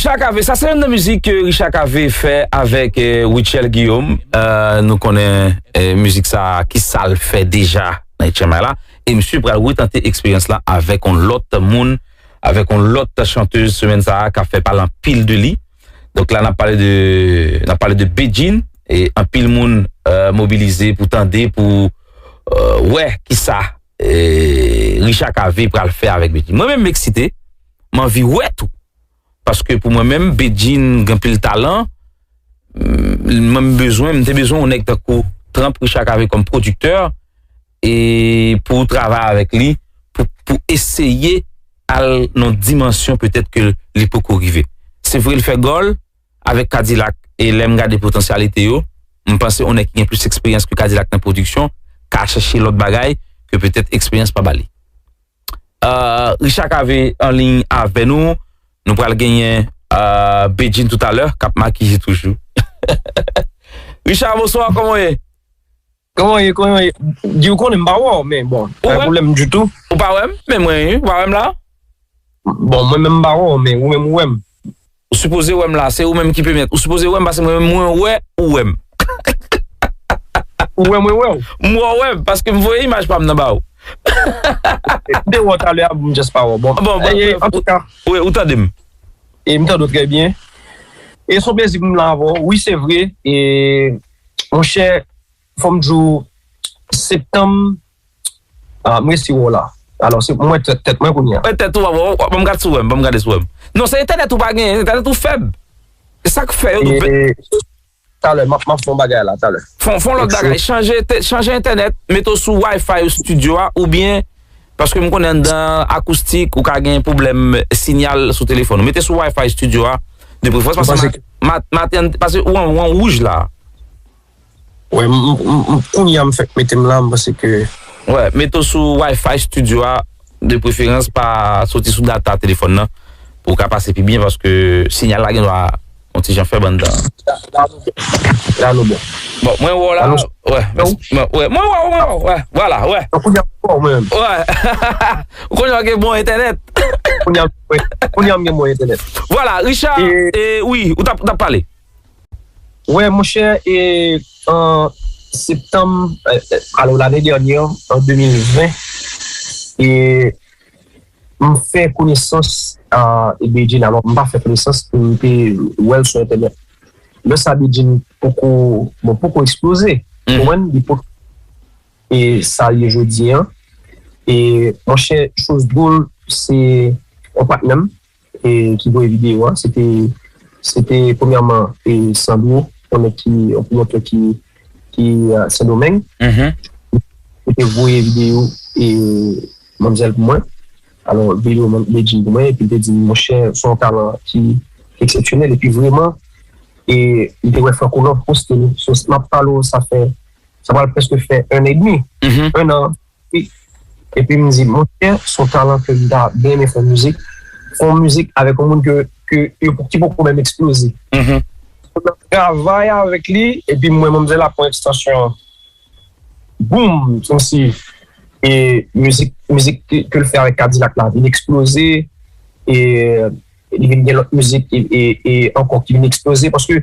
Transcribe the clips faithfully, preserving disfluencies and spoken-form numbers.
Richard Cavé, sa se youn nan mizik ke Richard Cavé fè avèk eh, Rutshelle Guillaume. Eh, nou konnen eh, mizik sa, ki sa l fè deja nan H M I la. E misye pral retante eksperyans la avèk yon lòt moun, avèk yon lòt chantez semèn sa a k ap fè pale anpil de li. Donk la, n ap pale de, n ap pale de Bedjine. E anpil moun eh, mobilize pou tande, pou eh, wè ki sa eh, Richard Cavé pral fè avèk Bedjine. Mwen menm, m eksite. M anvi wè tou. Paske pou mwen menm, Bedjine gen anpil talan. Mwen m bezwen, m te bezwen yon nèg tankou Trump Richard Cavé kòm pwodiktè e pou travay avèk li, pou, pou eseye al nan dimansyon petèt ke li poko rive. Se vre, l fè gòl avèk Kadilak, e lè m gade potansyalite yo, m panse yon nèg ki gen plis eksperyans ke Kadilak nan pwodiksyon ka chèche lòt bagay ke petèt eksperyans pa ba li. Uh, Richard Cavé an liy avè nou. Nou pral genyen uh, Bedjine toutalè, k ap makije toujou. Richard, bonswa, kòman w ye? Kòman w ye? Kòman w ye? Di w konnen m pa wè w, men bon, pa gen pwoblèm ditou. Ou pa wè m? Men mwen, wi, ou pa wè m la? Bon, mwen menm m pa wè w, men ou menm ou wè m. Ou sipoze wè m la, se ou menm ki pèmèt. Ou sipoze wè m paske mwen menm mwen wè ou wè m. Ou wè mwen wè w? M wè w wè m paske m voye imaj pa m nan ba ou. M te wè w talè a, m just pa wè w. Bon, bon, bon, eh, antouka. Wi, ou tande m. E m tande w trè byen. E se yon plezi pou m la avè w. Wi, se vre. E, monchè, fò m di w, septanm, Ah, m resi wè w la. Alò, se mwen tèt, tèt mwen kounye a. Mwen tèt ou, bon, bon, m gad si w wè m, bon, m gade si w wè m. Non, se entènèt ou pa genyen, entènèt ou fèb. Se sa k fè yo. E, talè, m ap, m ap fè yon bagay la, talè. Fè, fè yon lòt bagay, chanje, chanje entènèt, mete w sou Wi-Fi studio a, oubyen, paske m konnen anndan akoustik, ou ka gen pwoblèm sinyal sou telefòn ou. Mete sou Wi-Fi studio a, de preferans, paske, paske ou an wouj la. Wè, m, m, m, kounye a m fèk mete m la, m panse ke. Wè, mete w sou Wi-Fi studio a, de preferans pa soti sou data telefòn nan, pou w ka pase pi byen, paske sinyal la gen dwa yon ti jan fèb anndan. La, la nou bon. La nou bon. Bon, mwen wè w la, wè, mwen wè w, mwen wè w, wè, vwala, wè. Kounye a m wè w mwen menm. Wè. Ou konnen w gen bon entènèt. Kounye a, kounye a m gen bon entènèt. Vwala, Richard, e, wi, ou t ap, ou t ap pale. Wè, monchè, e, an septanm, e, e, alò, lane dènyè, an de mil ven, e, m fè konesans a Bedjine. Alò, m pa fè konesans, m te wè l sou entènèt. Lè sa, Bedjine poko, bon, poko eksploze. Ou konprann? Li poko, e, sa l ye jodi a. E, monchè, choz dwòl, se yon patnè m e, ki voye videyo a, se te, se te premyèman, e, Sandro, yon nèg ki, yon pwomotè ki, ki, e, Sendomeng. Li te voye videyo, e, manmzèl pou mwen. Alò, videyo Bedjine pou mwen, epi li te di m, monchè, se yon talan ki, ki eksepsyonèl, epi vrèman, e, li te wè Franco Love poste li. So, m ap pale w, sa fè, sa pral prèske fè en an edmi. En an, Epi m di, monchè, se yon talan ke m ta byen renmen fè mizik. Fè yon mizik avèk yon moun ke, ke yo, ki poko menm eksploze. Nan travay avèk li, epi m wè manmzèl la pran ekstansyon an. Boum! Kòmsi, e, mizik, mizik ke, ke l fè avèk Kadilak la vin eksploze. E, li vin gen lòt mizik e, e, e ankò ki vin eksploze. Paske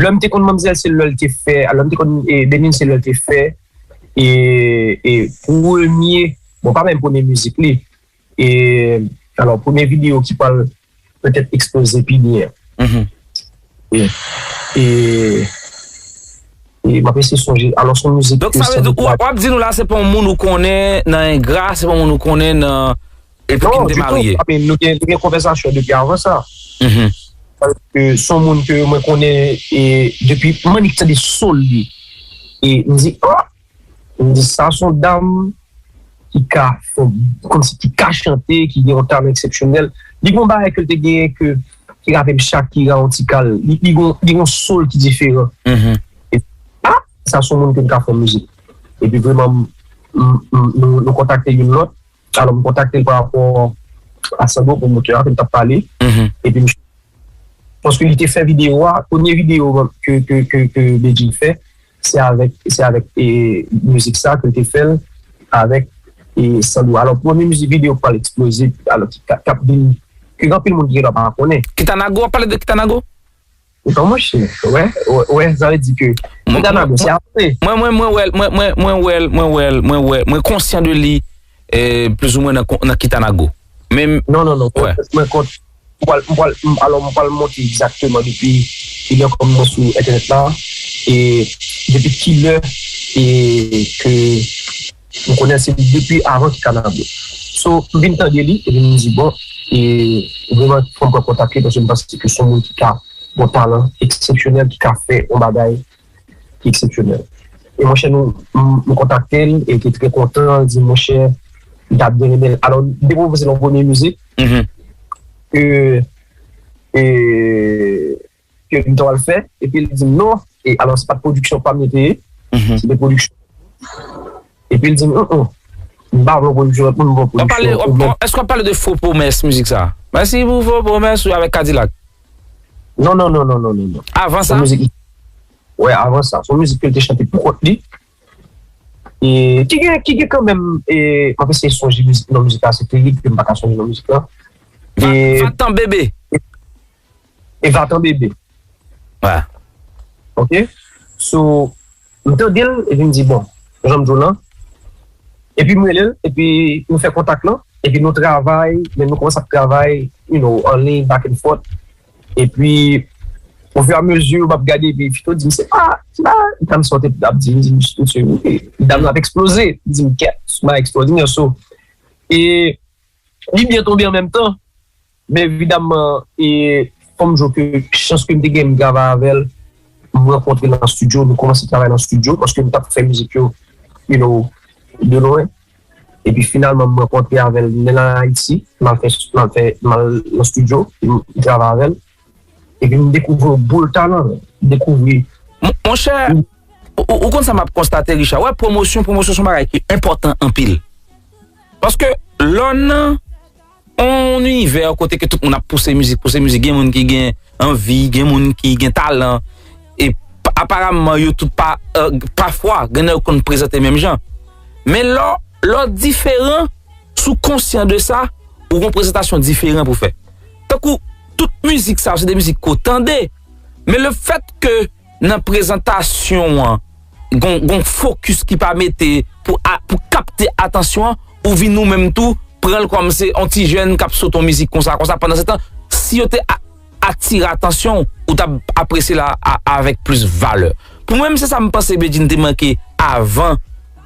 lè m te konn manmzèl, se lè l te fè, lè m te konn, e, Bedjine, se lè l te fè e, e premye, bon, pa menm premye mizik li. E, alò, premye videyo ki pral petèt eksploze pi byen. E, e, e m ap eseye sonje. Alò, se yon mizik. Donk, sa vle di, w, w ap di nou la, se pa yon moun ou konnen nan engra, se pa yon moun ou konnen nan, epi ki te marye. Non, ditou. Paske nou te, te gen konvèsasyon depi avan sa. Paske se yon moun ke mwen konnen, e, depi m annik tande soul li. E m di, oh! M di, sa se yon dam ki ka fè, kòmsi ki ka chante, ki gen yon talan eksepsyonèl. Li gen yon bagay ke l te genyen ke, ki raple m Shakira, yon ti kal. Li, li gen, li gen yon soul ki diferan. E, ah, sa se yon moun ke m ka fè mizik. Epi vrèman, m, m, m, nou, nou kontakte youn lòt. Alò, m kontakte l pa rapò a Sandro, pwomotè a, ke m t ap pale. Epi m Paske li te fè videyo a, premye videyo ke, ke, ke, ke Bedjine fè, se avèk, se avèk e, mizik sa ke l te fè l avèk e, Sandro. Alò, premye mizik videyo k pral eksploze, alò, ki, k ap vin, gen anpil moun ki gen dwa pa konnen. Kitanago, w ap pale de Kitanago? Non, monchè, wè, wè, wè, sa vle di ke Kitanago, se apre. Mwen, mwen, mwen wè l, mwen, mwen, mwen wè l, mwen wè l, mwen wè, mwen konsyan de li, eh, plizoumwen nan, nan Kitanago. Men, non, non, non, wè. Mwen, mwen kont, mwen pral, mwen pral, m- alò, mwen pral montre egzakteman depi, depi lè kòm mwen sou entènèt la, e depi kilè, e ke m konnen se depi avan Kitanago. So, m vin tande li, epi m di, bon, e vrèman, fò m pran kontak li, paske m panse ke se yon moun ki ka gon talan eksepsyonèl, ki ka fè yon bagay ki eksepsyonèl. E monchè, nou, m, m kontakte l, e te trè kontan, l di, monchè, m ta byen renmen l. Alò, m te pwopoze l yon premye mizik, ke, e, ke m ta pral fè, epi l di m non, e alò, se pa t pwodiksyon pa m li te ye, se te pwodiksyon. Epi l di m, mm, mm, m pa vle yon pwodiksyon, m vle yon pwodiksyon. Èske w ap pale de Fo Pwomès, mizik sa? Mèsi pou fo pwomès ou avèk Kadilak. Non, non, non, non, non, non, non. Avan sa? Yon mizik, wè, avan sa. Se yon mizik ke l te chante pou kont li. E ki gen, ki gen kanmenm, e, m ap eseye sonje mizik, non mizik la, se teyib ke m pa ka sonje non mizik la. E Vatan Bebe. E Vatan Bebe. Wè. Ok? So, m tande l, epi m di, bon, jan m di w lan. Epi m rele l, epi nou fè kontak lan, epi nou travay, men nou kòmanse ap travay, you know, an liy, back and forth. Epi, au fur et à mesure, m ap gade, epi Fito di m, se pa, se pa, dam sa w te ap di, m di, mesye, wi, dam nan ap eksploze. M di m, kèt, se yon bagay ekstwòdinè, so. E li byen tonbe an menm tan, men evidaman, e, fò m di w ke chans ke m te gen, m travay avè l, m rankontre l nan estidyo, nou kòmanse travay nan estidyo, paske m t ap fè mizik yo, you know, de lwen. Epi finalman, m rankontre avè l, m mennen l an Ayiti, m al fè, m al fè, m al nan estidyo, m travay avè l. Epi m dekouvri yon boul talan, m dekouvri. Mon- Monchè, ou, ou konn sa m ap konstate, Richard? Wè, pwomosyon, pwomosyon se yon bagay ki enpòtan anpil. Paske lè w nan yon inivè kote ke tout moun ap pouse mizik, pouse mizik, gen moun ki gen anvi, gen moun ki gen talan, e pa- aparamman yo tout pa, eh, pafwa, gen nan yo konn prezante menm jan. Men lè w, lè w diferan, si w konsyan de sa, ou gen yon prezantasyon diferan pou fè. Tankou tout mizik sa yo, se de mizik ke w tande, men lefètke nan prezantasyon an, gon, gon fokis ki pa mete pou, a- pou kapte atansyon an, ou vin ou menm tou, pran l kòm se yon ti jèn k ap sot yon mizik konsa, konsa. Pandan se tan, si yo te a- atire atansyon w, ou t ap apresye l a- a- avèk plis valè. Pou mwen, se sa m panse Bedjine te manke avan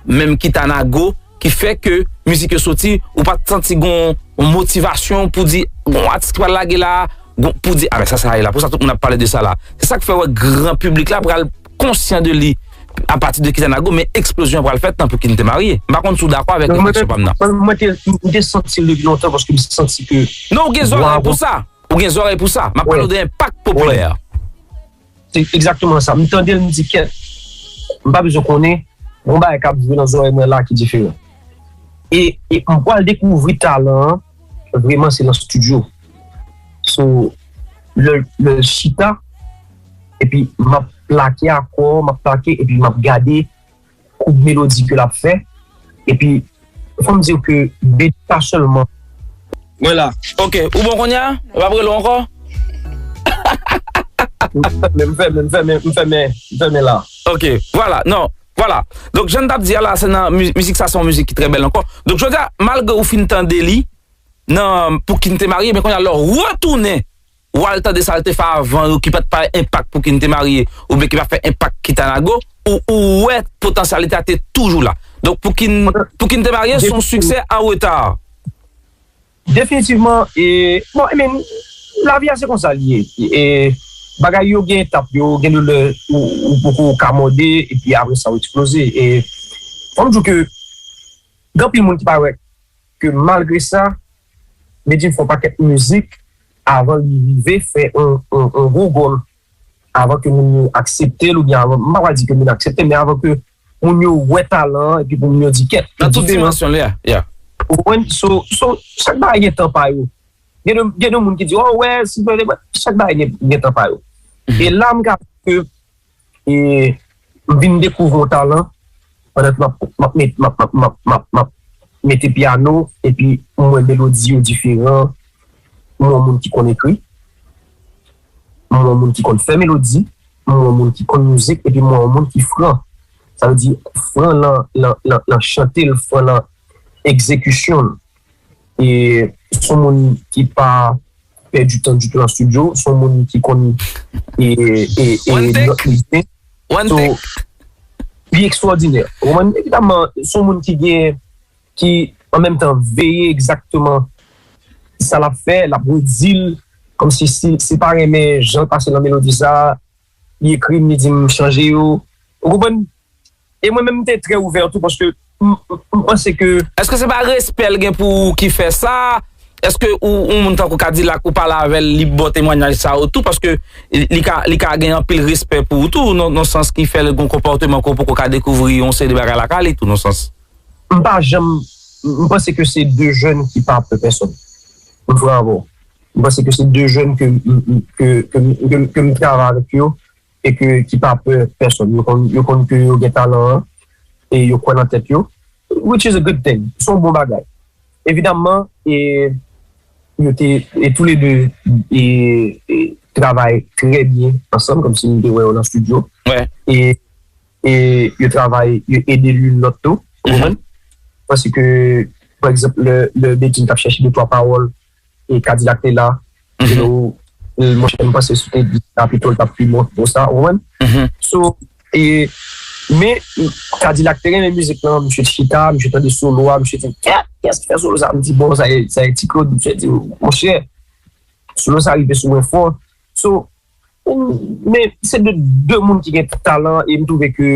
menm Kitanago, ki fè ke mizik yo soti, ou pa t santi gon, gon motivasyon pou di, gon atis ki pral lage la, gon, pou di, a, men sa, sa ye la. Pou sa, tout moun ap pale de sa la. Se sa k fè, wè, gran piblik la pral konsyan de li apati de Kitanago, men eksplozyon an pral fèt nan Pou ki n te marye. M pa konn si w dakò avèk refleksyon pa m nan. Mwen, mwen te, m te santi l depi lontan paske m santi ke. Non, ou gen zòrèy pou sa. Ou gen zòrèy pou sa. M ap pale w de enpak popilè. Se egzakteman sa. M tande l, m di, kèt, m pa bezwen konnen, gon bagay k ap jwe nan zòrèy mwen la ki diferan. E, e m pral dekouvri talan an, vrèman, se nan estidyo. So, lè, lè l chita, epi m ap plake akò, m ap plake, epi m ap gade koub melodi ke l ap fè. Epi, fò m di w ke Bedi pa sèlman. Mwen la. Ok, ou bon kounye a? Yo p ap rele w ankò? M fèmen, m fèmen, m fèmen, m fèmen, m fèmen la. Ok, vwala, non, vwala. Donk, jan n t ap di a la, se nan mi- mizik sa, se yon mizik ki trè bèl ankò. Donk, jodi a, malgre ou fin tande li, nan Pou ki n te marye, men kounye a, lè w retounen, w al tande sa l te fè avan yo, ki pa t fè enpak Pou ki n te marye, oubyen ki pa fè enpak Kitanago, ou, ou wè potansyalite a te toujou la. Donk, Pou ki n, Pou ki n te marye, se yon siksè an reta. Definitivman, e, bon, I mean, lavi a se konsa l ye. E, bagay yo gen etap yo, gen de lè ou, ou poko ka mòde, epi apre sa ou eksploze. E, fò m di w ke gen anpil moun ki pa wè ke malgre sa, Medjine fè yon pakèt mizik avan li rive fè yon, yon, yon gwo gòl, avan ke moun yo aksepte l, oubyen avan, m pa pral di ke moun aksepte, men avan ke moun yo wè talan an, epi pou moun yo di kèt. Nan tout dimansyon l, yeah, yeah. Ou konprann? So, so, chak bagay gen tan pa yo. Gen de, gen de moun ki di, oh, wè, si, chak bagay gen, gen tan pa yo. E la, m ka di ke e m vin dekouvri yon talan pandan ke m ap, m ap met, m ap, m ap, m ap, m ap, m ap mete pyano, epi m wè melodi yo diferan. m wè yon moun ki konn ekri, m wè yon moun ki konn fè melodi, m wè yon moun ki konn mizik, epi m wè yon moun ki fran. Sa vle di, fran nan, nan, nan, nan chante l, fran nan egzekisyon l. E se yon moun ki pa pèdi tan ditou nan estidyo, se yon moun ki konn e, e, e, One take. One so, take. Li ekstwòdinè. Ou konprann? Evidaman, se yon moun ki gen, ki an menm tan veye egzakteman sa l ap fè, l ap redi l, kòmsi si, si l pa renmen jan l pase nan melodi sa, li ekri m, li di m chanje yo. Ou konprann? E mwen menm, m te trè ouvè tou, paske m, m, m panse ke Èske se pa respè l gen pou ou ki fè sa? Èske ou, ou moun tankou Kadilak, ou pale avè l, li ba w temwayaj sa yo tou? Paske li ka, li ka gen anpil respè pou ou tou, nan, nan sans ki fè l gen yon konpòteman ke w poko ka dekouvri yon seri de bagay lakay li tou, nan sans. M pa janm, m panse ke se de jèn ki pa pè pèsòn. M fran avè w. M panse ke se de jèn ke, ke, ke, ke, ke m travay avèk yo e ke, ki pa pè pèsòn. Yo konn, yo konn ke yo gen talan an e yo kwè nan tèt yo, which is a good thing. Se yon bon bagay. Evidaman, e, yo te, e tou le de, e, e, travay trè byen ansanm, kòmsi m te wè yo nan estidyo. Wè. E, e yo travay, yo ede youn lòt tou, ou konprann? Paske, pa egzanp, lè, lè Bedjine t ap chèche de twa pawòl, e Kadilak te la, you know, monchè, m panse si w te di sa pito, l t ap pi bon pou sa, ou konprann? So, e, men, Kadilak te renmen mizik lan, misye chita, misye tande solo a, misye di, kèt, kiyès ki fè solo sa? M di, bon, sa e, sa e Ti Claude, misye di, monchè, solo sa rive sou mwen fò. So, men se de, de moun ki gen talan e m twouve ke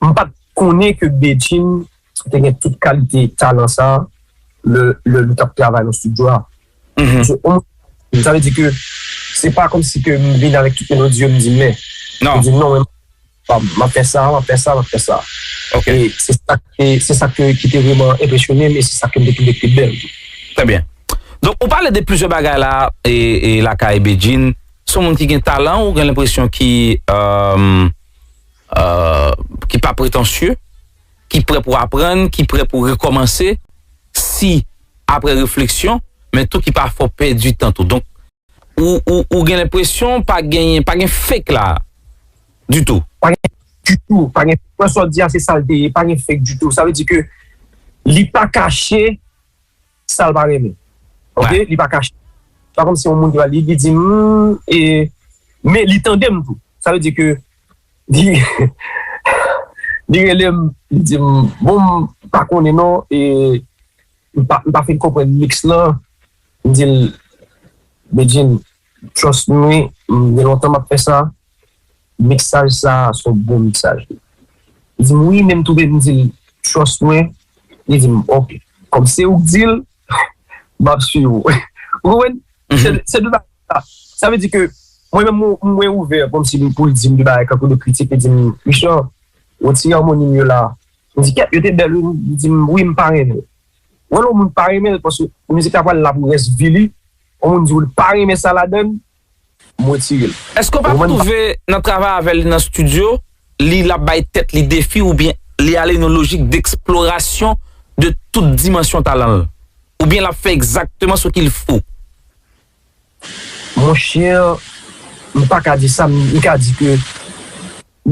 m pa t konnen ke Bedjine te gen tout kalite talan sa lè, lè nou t ap travay nan estidyo a. So, on, sa vle di ke se pa kòmsi ke m vin avèk tout melodi yo, m di men. Non. M di non, men m ap fè sa, m ap fè sa, m ap fè sa. Ok. E se sa, e se sa ke, ki te vrèman enpresyone m e se sa ke m te twouve ki te bèl tou. Trè byen. Donk, ou pale de plizyè bagay la, e, e lakay Bedjine. Se yon moun ki gen talan, ou gen lenpresyon ki, euh, euh, ki pa pretansye, ki prè pou aprann, ki prè pou rekòmanse, si apre refleksyon, men tou ki pa fè w pèdi tan tou. Donk, ou, ou, ou gen lenpresyon pa genyen, pa gen fake la, ditou. Pa gen ditou, pa gen, mwen sa w di a se sa l te ye, pa gen fake ditou. Sa vle di ke li pa kache sa l pa renmen. Ok? Li pa kache. Pa kòmsi yon moun ki va li, li di m, e, men li tande m tou. Sa vle di ke li, li rele m, li di m, bon, m pa konnen non, e, m pa, m pa fin konprann mix lan. M di l, Bedjine, trust me, m gen lontan m ap fè sa. Miksaj sa, se yon bon miksaj. Li di m, wi, men m twouve, m di l, trust mwen. Li di m, ok. Kòm se ou k di l, m ap swiv ou. Ou konprann? Se, se de bagay sa. Sa vle di ke mwen menm, mwen, mwen ouvè, kòmsi pou l di m de bagay, kankou de kritik, li di m, Richard, retire amoni m yo la. M di, kèt, yo te bèl, wi. Li di m, wi, m pa renmen. Wè lè yon moun pa renmen l, paske mizik la pral la pou rès vi li, yon moun di w li pa renmen sa ladan l, m retire l. Èske w pa twouve nan travay avè li nan estidyo, li l ap bay tèt li defi oubyen li ale nan lojik deksplorasyon de tout dimansyon talan l? Oubyen l ap fè egzakteman ce qu'il faut? Monchè, m pa ka di sa, m ka di ke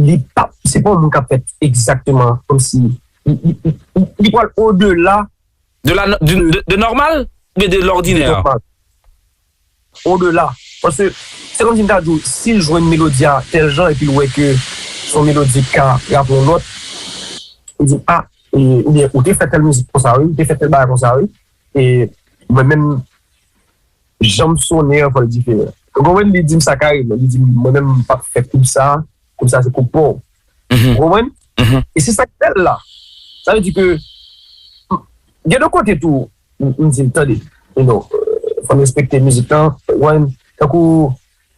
li pa, se pa yon moun k ap fè egzakteman kòmsi li, li, li, li pral odela De la, de, de, de nòmal oubyen de lòdinè? Nòmal. Odela. Paske se kòmsi m ta di w, si l jwenn melodi a tèl jan epi l wè ke se yon melodi k ka raple yon nòt, li di, a, e, oubyen ou te fè tèl mizik konsa wi, ou te fè tèl bagay konsa wi. E mwen menm, jan m sonnen an fò l diferan. Ou konprann? Li di m sa kareman. Li di m, mwen menm, m p ap fè koub sa, koub sa se koub pa w. Ou konprann? E se sa k bèl la. Sa vle di ke, m, gen de kote tou, m, m di l, tande, you know, euh, fò n respekte mizik lan, ou konprann? Tankou,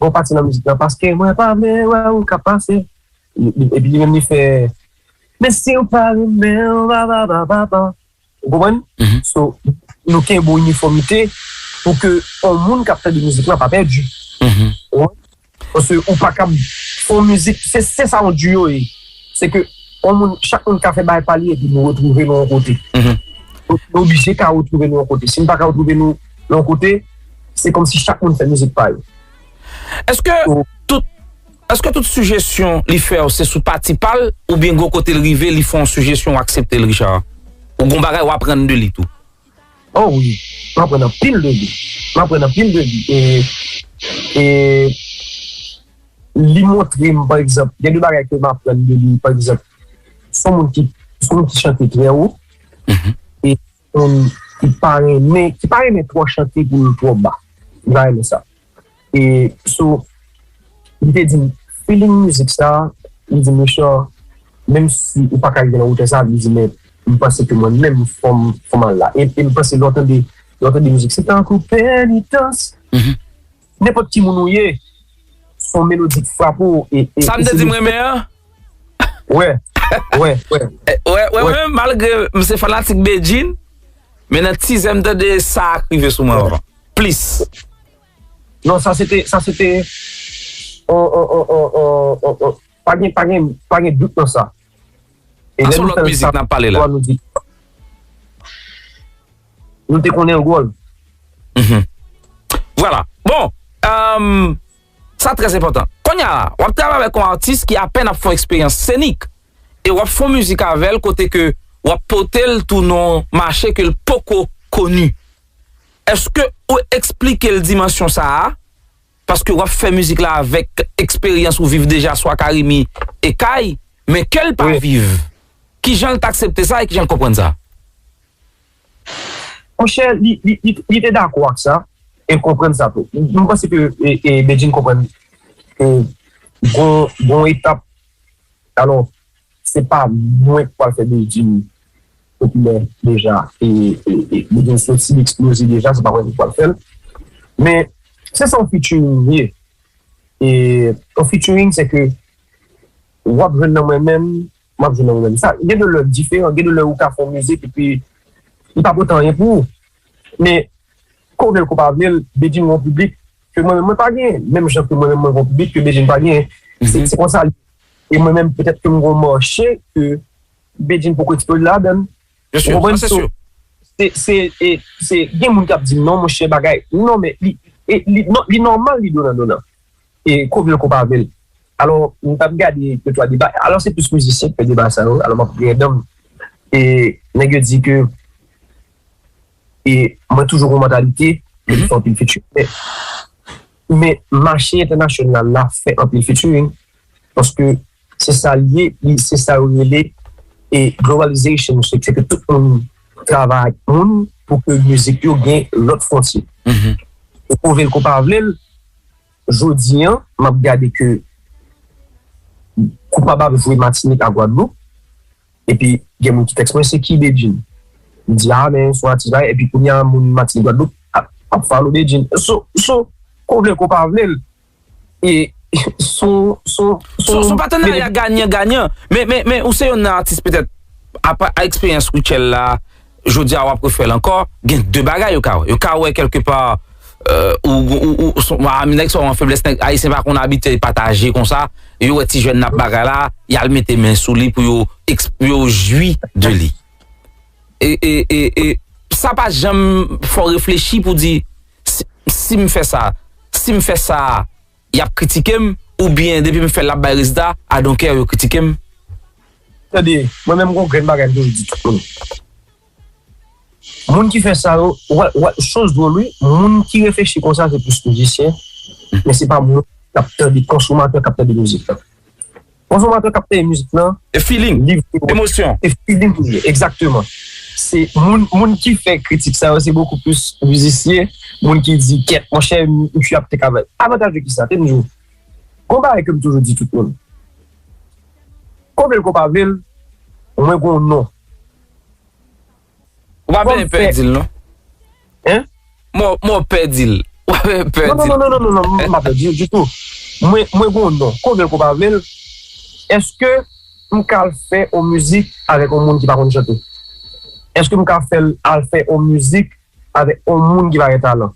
gon pati nan mizik lan, paske mwen pa vle wè ou k ap pase. Li, li, epi li menm li fè, men si w pa renmen, ba, ba, ba, ba, ba. Ou konprann? So, nou kenbe yon inifòmite pou ke yon moun k ap tande mizik lan pa pèdi. Ou konprann? Paske ou pa kab fè yon mizik, se, se sa yon duo ye. Se ke yon moun, chak moun ka fè bagay pa li epi nou retwouve nou yon kote. Nou, nou oblije ka retwouve nou yon kote. Si n pa ka retwouve nou yon kote, se kòmsi chak moun fè mizik pa yo. Èske tout èske tout sijesyon li fè w se sou pati pa l, oubyen gwo kote l rive li fè yon sijesyon w aksepte l, Richard? Ou gon bagay w aprann de li tou? Oh wi, m aprann anpil de li. M aprann anpil de li. E, e li montre m, pa egzanp, gen de bagay ke m aprann de li, pa egzanp, se yon moun ki, se yon moun ki chante trè wo, e se yon moun ki pa renmen, ki pa renmen twò chante pou l twò ba. Li pa renmen sa. E so, li te di m, feeling mizik sa, li di m, Richard, menm si ou pa ka rive nan wotè sa, li di, men m panse ke mwen menm fò m, fò m al la. E, e m panse lè w tande, lè w tande mizik, se tankou penitans. Nenpòt ki moun ou ye, se yon melodi k frape w. E, e, Sa m te di m renmen an? Wè, wè, wè. Wè, wè, mwen, malgre m se fanatik Bedjine, men nan tizè m tande sa k rive sou mwen anvan. Plis. Non, sa se te, sa se te, on, on, on, on, on, on, on, pa gen, pa gen, pa gen dout nan sa. E A lè se yon nou lòt fè l mizik sa, n ap pale la. Nou di, nou te konnen l dwòl. Vwala. Bon, um, sa trè enpòtan. Kounye a la, w ap travay avèk yon atis ki apèn ap fè yon eksperyans senik. E w ap fè yon mizik avè l kote ke w ap pote l tou nan yon mache ke l poko koni. Èske ou eksplike l dimansyon sa a? Paske w ap fè mizik la avèk eksperyans ou viv deja swa Carimi e Kay, men ke l pa viv. Kijan l t aksepte sa e kijan l konprann sa? Monchè, li, li, li, li te dakò ak sa, e l konprann sa tou. M panse ke e, e, Bedjine konprann ke gon, gon etap, alò, se pa mwen k pral fè Bedjine popilè deja, e, e, e Bedjine soti, li eksploze deja, se pa mwen ki pral fè l. Men, se sa yon featuring ye. E yon featuring, se ke w ap jwenn nan mwen menm, m ap jwenn nan mwen menm. Sa, gen de lè diferan, gen de lè ou ka fè yon mizik epi li pa pote anyen pou ou. Men, ke w vle l, ke w pa vle l, Bedjine gen yon piblik ke mwen menm mwen pa genyen. Menm jan ke mwen menm mwen gen yon piblik ke Bedjine pa genyen. Se se konsa li ye. E mwen menm, petèt ke m gen yon mache ke Bedjine poko eksplore ladan l. Ou konprann? Se, se, e, se, gen moun k ap di m, non, monchè, bagay. Non, men li, e, li, non, li nòmal, li donnant donnant. E ke w vle l, ke w pa vle l. Alò, m t ap gade de twa deba. Alò, se plis mizisyen ki fè deba sa yo. Alò, m ap rive dan m. E nèg yo di ke, e mwen toujou gen yon mantalite ke li fè anpil featuring. Men, men mache entènasyonal la fè anpil featuring. Paske se sa l ye, li, se sa yo rele e globalization, se ke tout moun travay ak moun pou ke mizik yo gen lòt fwontye. Ke w vle l, ke w pa vle l, jodi an, m ap gade ke Koupab ap jwe Matinik ak Gwadloup, epi gen moun ki tèks mwen, se ki Bedjine? M di, a, men se yon atis bagay, epi kounye a, moun Matinik, Gwadloup ap, ap follow Bedjine. So, so, ke w vle l, ke w pa vle l, e, so, so, So, se yon patenarya ganyan ganyan. Men, men, men, ou se yon nan atis petèt, apa eksperyans Rutshelle la, jodi a w ap refè l ankò, gen de bagay yo ka wè. Yo ka wè kèlkepa, euh, ou, ou, ou, ou, son, a, nèg sa w an feblès, nèg Ayisyen pa konn abitye pataje konsa, yo wè ti jèn nan ap bagay la, y al mete men sou li pou yo, eks- pou yo jwi de li. E, e, e, e, sa pa janm fè w reflechi pou di, si, si m fè sa, si m fè sa, y ap kritike m, oubyen depi m fè l, l ap bay rezilta, I don't care, yo kritike m. Tande, mwen menm gon grenn bagay m toujou di tout moun. Moun ki fè sa yo, wè, wè, choz dwòl wi, moun ki reflechi konsa se plis mizisyen, men se pa moun k ap tande, konsomatè k ap tande mizik la. Konsomatè k ap tande mizik lan, E feeling, li vle wè, emosyon. E feeling li ye, egzakteman. Se moun, moun ki fè kritik sa yo, se bokou plis mizisyen, moun ki di, kèt, monchè, m- misye ap te ka bay. Avantaj de kisa? Te m di w, gon bagay ke m toujou di tout moun. Ke w vle l, ke w pa vle l, mwen gon non. Ou pa bezwen pè di l, non. Hein? Mwen, mwen pè di l. Ou pa bezwen pè Non, di non, l. non, non, non, non, non, m pa pè di l ditou. Mwen, mwen gon non. Ke w vle l, ke w pa vle l, èske m ka al fè yon mizik avèk yon moun ki pa konn chante? Èske m ka fè l al fè yon mizik avèk yon moun ki pa gen talan?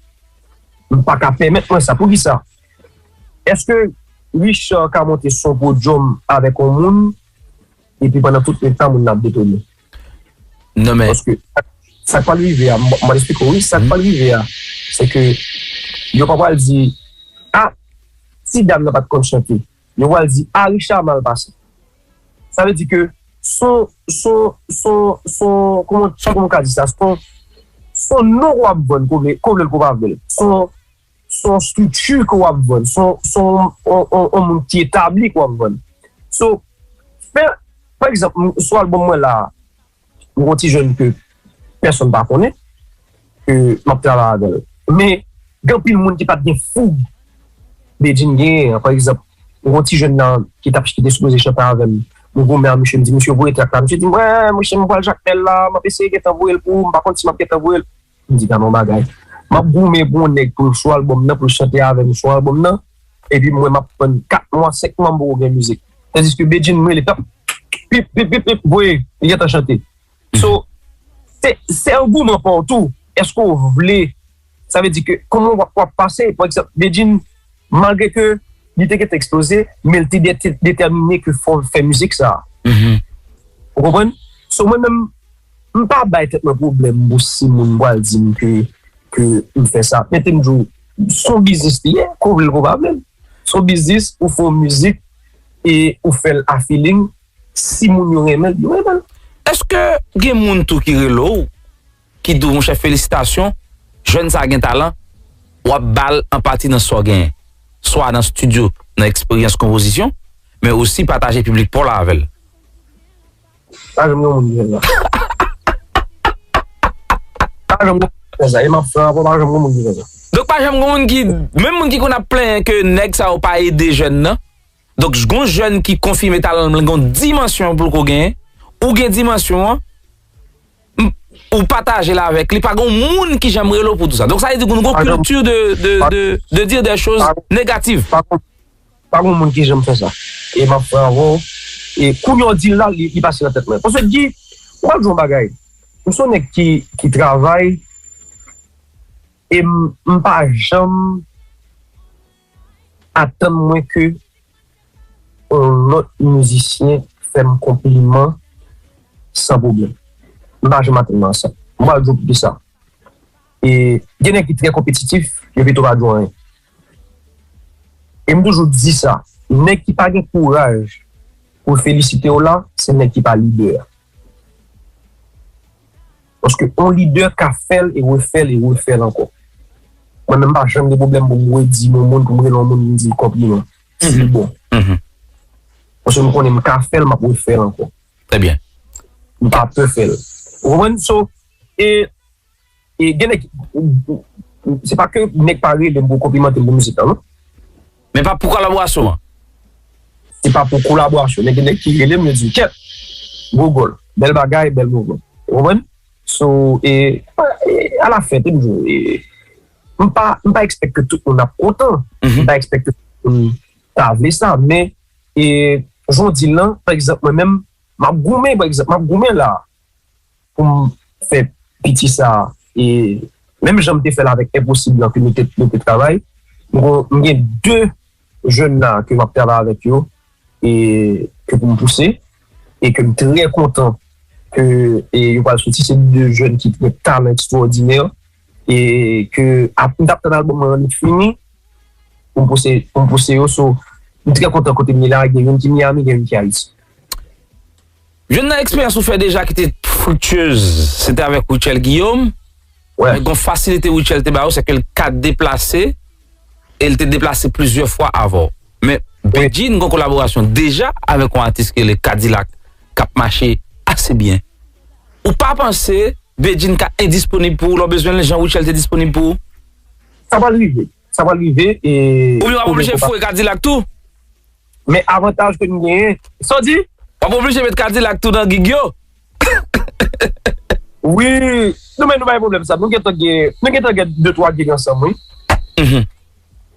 M pa ka pèmèt mwen sa. Poukisa? Èske Richard ka monte sou yon podyòm avèk yon moun, epi pandan tout letan moun nan ap detone? Non, men Paske sa k pral rive a, m m pral eksplike w, wi, sa k pral rive a, se ke Yo pa pral di, "A, ti dam nan pa t konn chante." Yo pral di, "A, Richard mal pase." Sa vle di ke son, son, son, son, kòman, kòman w ka di sa? Son, son non w ap vann, ke w vle, ke w vle l, ke w pa vle l. Son, son strikti ke w ap vann. Son, son, on, on, on moun ki etabli ke w ap vann. So, fè, pa egzanp, m, sou albòm mwen la, m gon ti jèn ke pèsonn pa konnen, ke m ap travay avè l. Men, gen anpil moun ki pa t gen foug Bedjine genyen an. Pa egzanp, m gon ti jèn nan ki t ap, ki te sipoze chante avè m. M goumen ak misye, m di, "Misye, voye trak la." Misye di m, "Wè, monchè, m pral Jakmèl la, m ap eseye gentan voye l pou ou, m pa konn si m ap gentan voye l." M di, "Gade yon bagay. M ap goumen pou yon nèg pou l sou albòm nan, pou l chante avè m sou albòm nan. Epi mwen, m ap tann kat mwa, senk mwa, m poko gen mizik." Tandiske Bedjine, m rele, t ap pip, pip, pip, pip, voye, li gentan chante. So, se, se angouman pa w tou. Èske w vle, sa vle di ke kòman w ap, w ap pase, pa egzanp, Bedjine, malgre ke li te gentan eksploze, men l te dete-, detèmine ke fò l fè mizik sa. Ou konprann? So, mwen menm, m pa bay tèt mwen pwoblèm pou si moun pral di m ke, ke m fè sa. Men te m di w, se yon biznis li ye, ke w vle l, ke w pa vle l. Se yon biznis, ou fè yon mizik e ou fè l a feeling, si moun yo renmen l, yo renmen l. Èske gen moun tou ki rele w, ki di w, "Monchè, felisitasyon, jèn sa gen talan, w ap ba l an pati nan sa w genyen, swa nan estidyo, nan eksperyans konpozisyon, men osi pataje piblik pa w la avè l"? Pa janm gen moun ki fè sa. Pa janm gen moun ki fè sa. E m ap fè rapò, pa janm gen moun ki fè sa. Donk, pa janm gen moun ki, menm moun ki konn ap plenyen ke nèg sa yo pa ede jèn nan, Donk, gon jèn ki konfime talan l, gon dimansyon pou l ko genyen, ou gen dimansyon an, m- ou pataje l avèk li, pa gon moun ki janm rele w pou di sa. Donk, sa vle di gon, gon kilti de, de, de, de dire des choses négatives. Pa gon, pa gon moun ki janm fè sa. E m ap fè avè w. E kounye a w di l la, li, li pase nan tèt mwen. Paske di, w ap di yon bagay. M se yon nèg ki, ki travay, e m, m pa janm atann mwen ke yon lòt mizisyen fè m konpliman san pwoblèm. M pa janm atann mwen sa. M pral di w poukisa. E gen nèg ki trè konpetitif, yo pito pa di w anyen. E m toujou di sa, nèg ki pa gen kouraj pou l felisite w la, se nèg ki pa lidè a. Paske yon lidè ka fè l e refè l e refè l ankò. Mwen menm, m pa janm gen pwoblèm pou m redi yon moun, pou m rele yon moun, pou m di l konpliman. Si l bon. Paske m konnen m ka fè l, m ap refè l ankò. Trè byen. M pa pè fè l. Ou konprann? So, e, e gen nèg, se pa ke nèg pa rele m pou konplimante m pou mizik la, non. Men pa pou kolaborasyon an. Se pa pou kolaborasyon. Men gen nèg ki rele m, yo di m, "Kèt, gwo gòl, bèl bagay, bèl mouvman." Ou konprann? So, e, e, alafen, te m di w, e, m pa, m pa expect ke tout moun ap kontan. M pa expect ke tout moun ta vle sa. Men, e, jan w di l lan, pa egzanp, mwen menm, m ap goumen, pa egzanp, m ap goumen la pou m fè piti sa a. E menm jan m te fè l avèk Enposib lan ke nou te, nou te travay, m gon, m gen de jèn la ke m ap travay avèk yo e ke pou m pouse e ke m trè kontan ke e yo pral soti. Se de jèn ki gen talan ekstwòdinè e ke ap, m t ap tann albòm mwen an li fini pou m pouse, pou m pouse yo. So, m trè kontan kote m ye la, gen youn ki Miami, gen youn ki Ayiti. Youn nan eksperyans ou fè deja ki te friktyez, se te avèk Rutshelle Guillaume. Men gon fasilite Rutshelle te ba ou, se ke l ka deplase, e l te deplase plizyè fwa avè w. Men Bedjine gon kolaborasyon deja avèk yon atis ki rele K-Dilak, k ap mache ase byen. Ou pa panse Bedjine ka endisponib pou ou lè w bezwen l, jan Rutshelle te disponib pou ou? Sa pral rive. Sa pral rive e... Oubyen w ap oblije foure K-Dilak tou? Men avantaj ke nou genyen. Sa w di? W ap oblije met K-Dilak tou nan gig yo. Wi. Nou men nou pa gen pwoblèm sa. Nou gentan gen, nou gentan gen de twa gig ansanm, wi.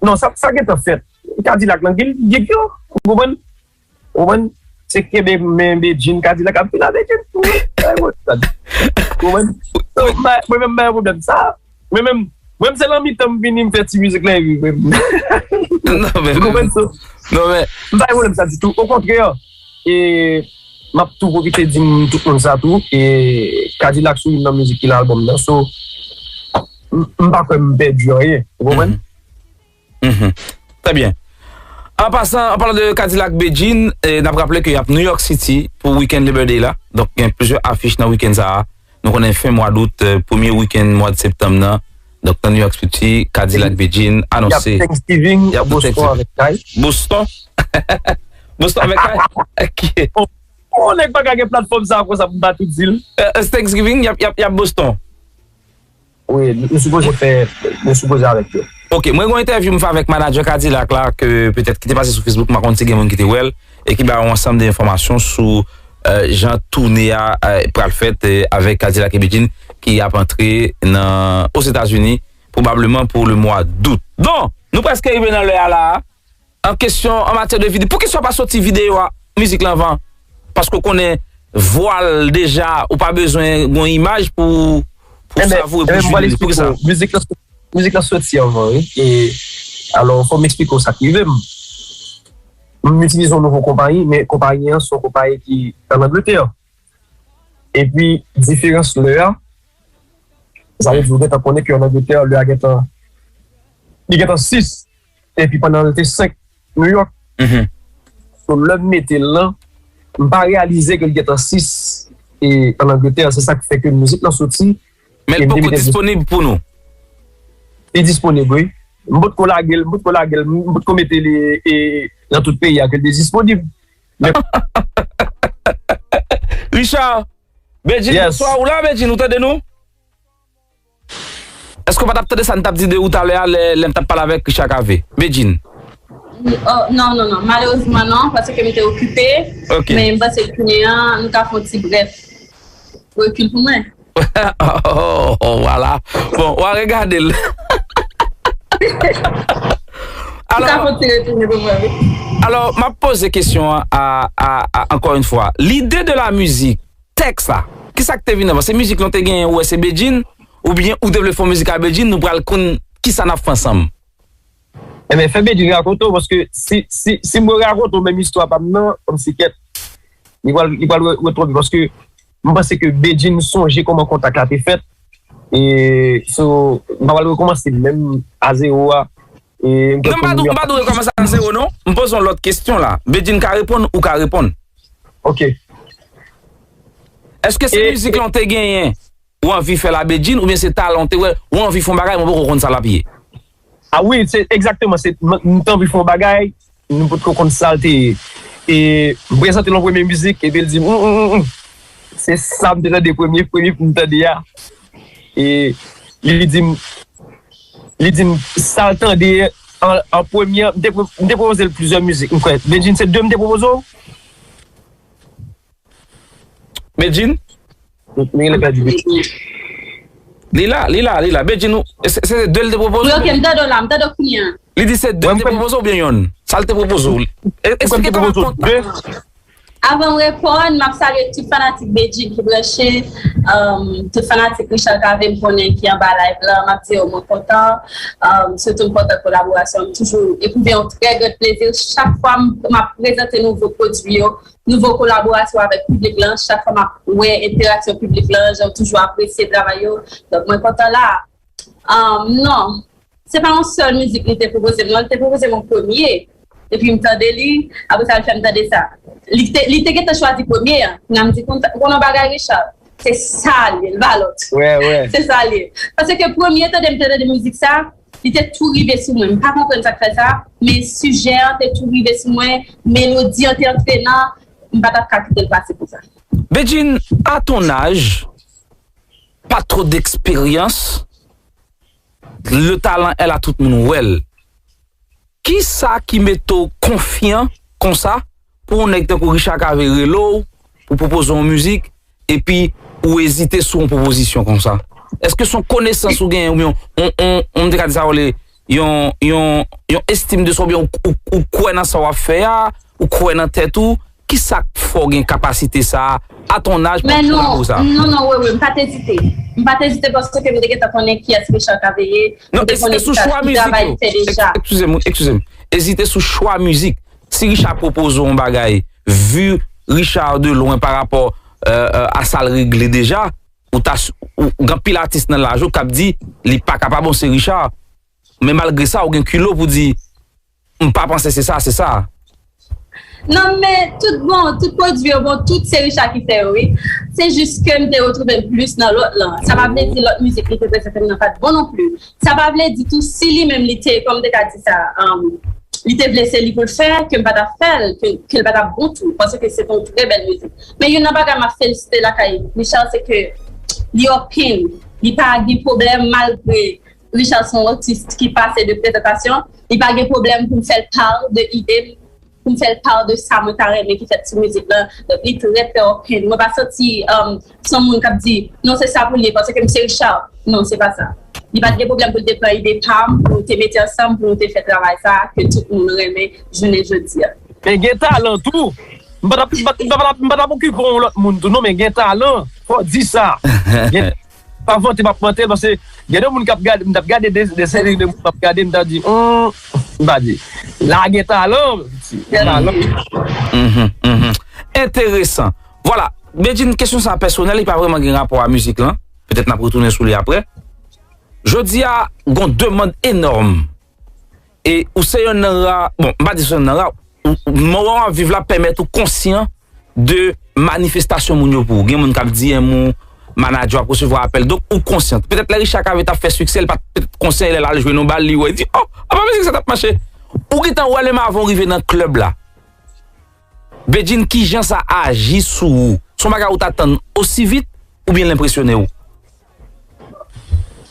Non, sa, sa gentan fèt. K-Dilak nan gig, gig yo. Ou konprann? Ou konprann? Se kenbe men Bedjine, K-Dilak ap vin avèk li. Ay, mwen, sa di. Ou konprann? So, m pa, mwen menm, m pa gen pwoblèm sa. Mwen menm, mwen menm, se nan mitan m vini, m fè ti mizik la, epi mwen. Non, men. Ou konprann sa? Non, men. M pa gen pwoblèm sa ditou. Okontrè, e, m ap tou pwofite di m tout moun sa tou. E, K-Dilak sou youn nan mizik ki nan albòm nan. So, m, m pa kwè m pèdi anyen. Ou konprann? Mhm. Trè byen. An pasan, an palan de Kadilak Bedjine, eh, n ap raple ke y ap New York City pou weekend Labor Day la. Donk, gen plizyè afich nan weekend sa a. Nou konnen fen mwa dout, eh, premye weekend mwa septanm nan. Donk, nan New York City, Kadilak Bedjine anonse. Y ap Thanksgiving, y ap Boston Thanksgiving. Avèk Kay. Boston? Boston avèk Kay? Ok. Oh, oh, nèg pa ka gen platfòm sa konsa pou m pa tou di l. Eh, eh, Thanksgiving, y ap, y ap, y ap Boston. Wi, nou sipoze fè, nou sipoze avèk yo. Ok, mwen gen yon entèvyou m fè avèk manadjè Kadilak la, ke petèt ki te pase sou Facebook, m pa konn si gen moun ki te wè l, e ki ba yon ansanm de enfòmasyon sou, eh, jan toune a, eh, pral fèt, eh, avèk Kadilak e Bedjine ki ap antre nan, Ozetazini, pwobableman pou le mwa dout. Bon, nou prèske rive nan lè a la a. An kesyon, an matyè de vide, poukisa w pa soti videyo a, mizik lan anvan? Paske w konnen vwa l deja, ou pa bezwen gon imaj pou, pou savoure, pou jwi de li. Poukisa? Mizik lan, mizik lan soti anvan, wi. E, alò, fò m eksplike w sa k rive m. M itilize yon nouvo konpayi, men konpayi an se yon konpayi ki ann Angletè. Epi, diferans lè a, sa vle di, ou gentan konnen ke ann Angletè, lè a gentan, li gentan sis, epi pandan l te senk New York. Mhm. So, lè m mete l lan, m pa reyalize ke l gentan sis e ann Angletè, se sa k fè ke mizik lan soti. Men l poko disponib pou nou? Li disponib, wi. M potko lage l, m potko lage l, m potko mete li e, nan tout peyi a ke l te disponib. Men Richard, Bedjine, bonswa, ou la, Bedjine, ou tande nou? Èske w pa t ap tande sa n t ap di de ou talè a, lè, lè m t ap pale avèk Richard Cavé? Bedjine. Oh, non, non, non. Malerezman, non, paske m te okipe. Ok. Men m panse ke kounye a, nou ka fè yon ti brèf rekil pou mwen. Oh, oh, oh, vwala. Bon, w a regade l. Alò, m ap poze kesyon an a, a, a, ankò yon fwa. Lide de la mizik, tèks la, kisa k te vin anvan? Se mizik lan te genyen, ou wè se Bedjine, oubyen ou te vle fè yon mizik a Bedjine, nou pral konn kisa n ap fè ansanm? Enben, fè Bedjine rakonte w, paske si, si, si mwen rakonte w menm istwa pa m nan, kòmsi kèt, li pral, li pral re-, retwonpe, paske m panse ke Bedjine sonje kòman kontak la te fèt. E, so, m pa pral rekòmanse menm a zewo a. E, m kwè non, m pa dwe, m pa dwe rekòmanse a zewo, non. M poze yon lòt kesyon la. Bedjine ka reponn, ou ka reponn. Ok. Èske se mizik lan w te genyen? Ou anvi fè la Bedjine, oubyen se talan w te wè, ou anvi fè yon bagay, men w poko konn sa l ap ye? A wi, se egzakteman, se, m, m te anvi fè yon bagay, m potko konn sa l te ye. E m prezante l yon premye mizik, epi l di m, "Hum, hum, hum, hum." Se sa m te tande premye, premye pou m tande a. E li di m, li di m sa l tande an, an premye, m te, m te pwopoze l plizyè mizik, m kwè. Bedjine, se de m te pwopoze w? Bedjine? M genlè pèdi Bedjine. Li la, li la, li la. Bedjine, ou, se, se de l te pwopoze w? Wi, ok, m tande w la, m tande w kounye a. Li di se de l te pwopoze w oubyen yonn? Sa l te pwopoze w? E, eksplike nou rakonte. Avan m reponn, m ap salye tout fanatik Bedjine ki branche, um, tout fanatik Richard Cavé m konnen ki anba live la, m ap di yo mwen kontan, um, sitou m kontan kolaborasyon, m toujou epwouve yon trè gran plezi chak fwa m, m ap prezante nouvo pwodui yo, nouvo kolaborasyon avèk piblik lan, chak fwa m ap wè entèraksyon piblik lan, jan yo toujou apresye travay yo. Donk, mwen kontan la. Um, non, se pa yon sèl mizik li te pwopoze m, non, li te pwopoze m yon premye. Epi m tande li, apre sa, li fè m tande sa. Li te, li te gentan chwazi premye an. Kounye a m di, "Konn, ou konn yon bagay, Richard? Se sa l ye, l pa lòt." Wè, wè. Se sa l ye. Paske premye tande m te tande mizik sa, li te tou rive sou mwen. M pa konprann sa k fè sa, men sijè an te tou rive sou mwen, melodi an te antrenan, m pa t ap ka kite l pase konsa. Bedjine, à ton âge, pas trop d'expérience, le talent est là, tout moun wè l. Kisa ki mete w konfyan konsa pou yon nèg tankou Richard Cavé rele w pou pwopoze w yon mizik, epi ou ezite sou yon pwopozisyon konsa? Èske se yon konesans ou genyen oubyen yon, yon, yon, yon, m te ka di sa w le, yon, yon, yon estim de swa oubyen ou, ou, ou kwè nan sa w ap fè a, ou kwè nan tèt ou? Kisa k fè w gen kapasite sa a, à ton âge, pou w fè sa? Men non, non, non, wi, wi, m pa t ezite. M pa t ezite paske m te gentan konnen kiyès Richard Cavé ye. Non, ezite sou chwa mizik yo. Eskize m, eskize m. Ezite sou chwa mizik. Si Richard pwopoze w yon bagay, vu Richard de loin pa rapò, euh, euh, a sa l regle deja, ou ta, ou, ou gen anpil atis nan laj ou k ap di, "Li pa kapab, bon, se Richard." men malgre sa, ou gen kilo pou di, "M pa panse se sa, se sa." Non, men tout bon, tout pwodui yo bon, tout se Richard ki fè yo, wi. Se jis ke m te retwouve m plis nan lòt lan. Sa pa vle di lòt mizik li te prezante m nan pa t bon non plis. Sa pa vle di tou si li menm li te, kòm m te ka di sa, um, li te vle se li pou l fè, ke m pa t ap fè l, ke, ke l pa t ap bon tou, paske se te yon trè bèl mizik. Men youn nan bagay m ap felisite lakay Richard, se ke li open, li pa gen pwoblèm malgre Richard se yon atis ki pase de prezantasyon, li pa gen pwoblèm pou m fè l pa de ide m, pou m fè l pa de sa mwen ta renmen ki fèt sou mizik lan. Donk li trè trè open. Mwen pa santi um, se yon moun k ap di non se sa pou l ye paske m se Richard. Non, se pa sa. Li pa t gen pwoblèm pou l te pran ide pa m, pou nou te mete ansanm, pou nou te fè travay sa ke tout moun renmen jounen jodi a. Men gen talan tou. M pa t ap m pa t ap- m pa t ap- m pa t ap okipe yon lòt moun tou non, men gen talan. Fò w di sa. Gen pa vante m ap mante l paske gen de moun k ap gade m t ap gade de de seri de moun k ap gade m t ap di hum m pa di la gen talan. Gen talan. Mhm, mhm. Enteresan. Vwala, Bedjine, kesyon sa pèsonèl, li pa vrèman gen rapò a mizik lan. Petèt n ap retounen sou li aprè. Jodi a, gon demann enòm. E ou se yonn nan ra, bon, m pa di se yonn nan ra, ou- ou- moman w ap viv la pèmèt ou konsyan de manifestasyon moun yo pou ou. Gen moun k ap di M ou, manadjè w ap resevwa apèl. Donk, ou konsyan. Petèt lè Richard Cavé t ap fè siksè, li pa t petèt konsyan, lè l al jwenn yon bal, li wè, li di, oh, apa mizik sa t ap mache. Ou gentan wè lè m avan w rive nan klèb la. Bedjine, kijan sa aji sou ou? Se yon bagay ou t atann osi vit oubyen l enpresyone w?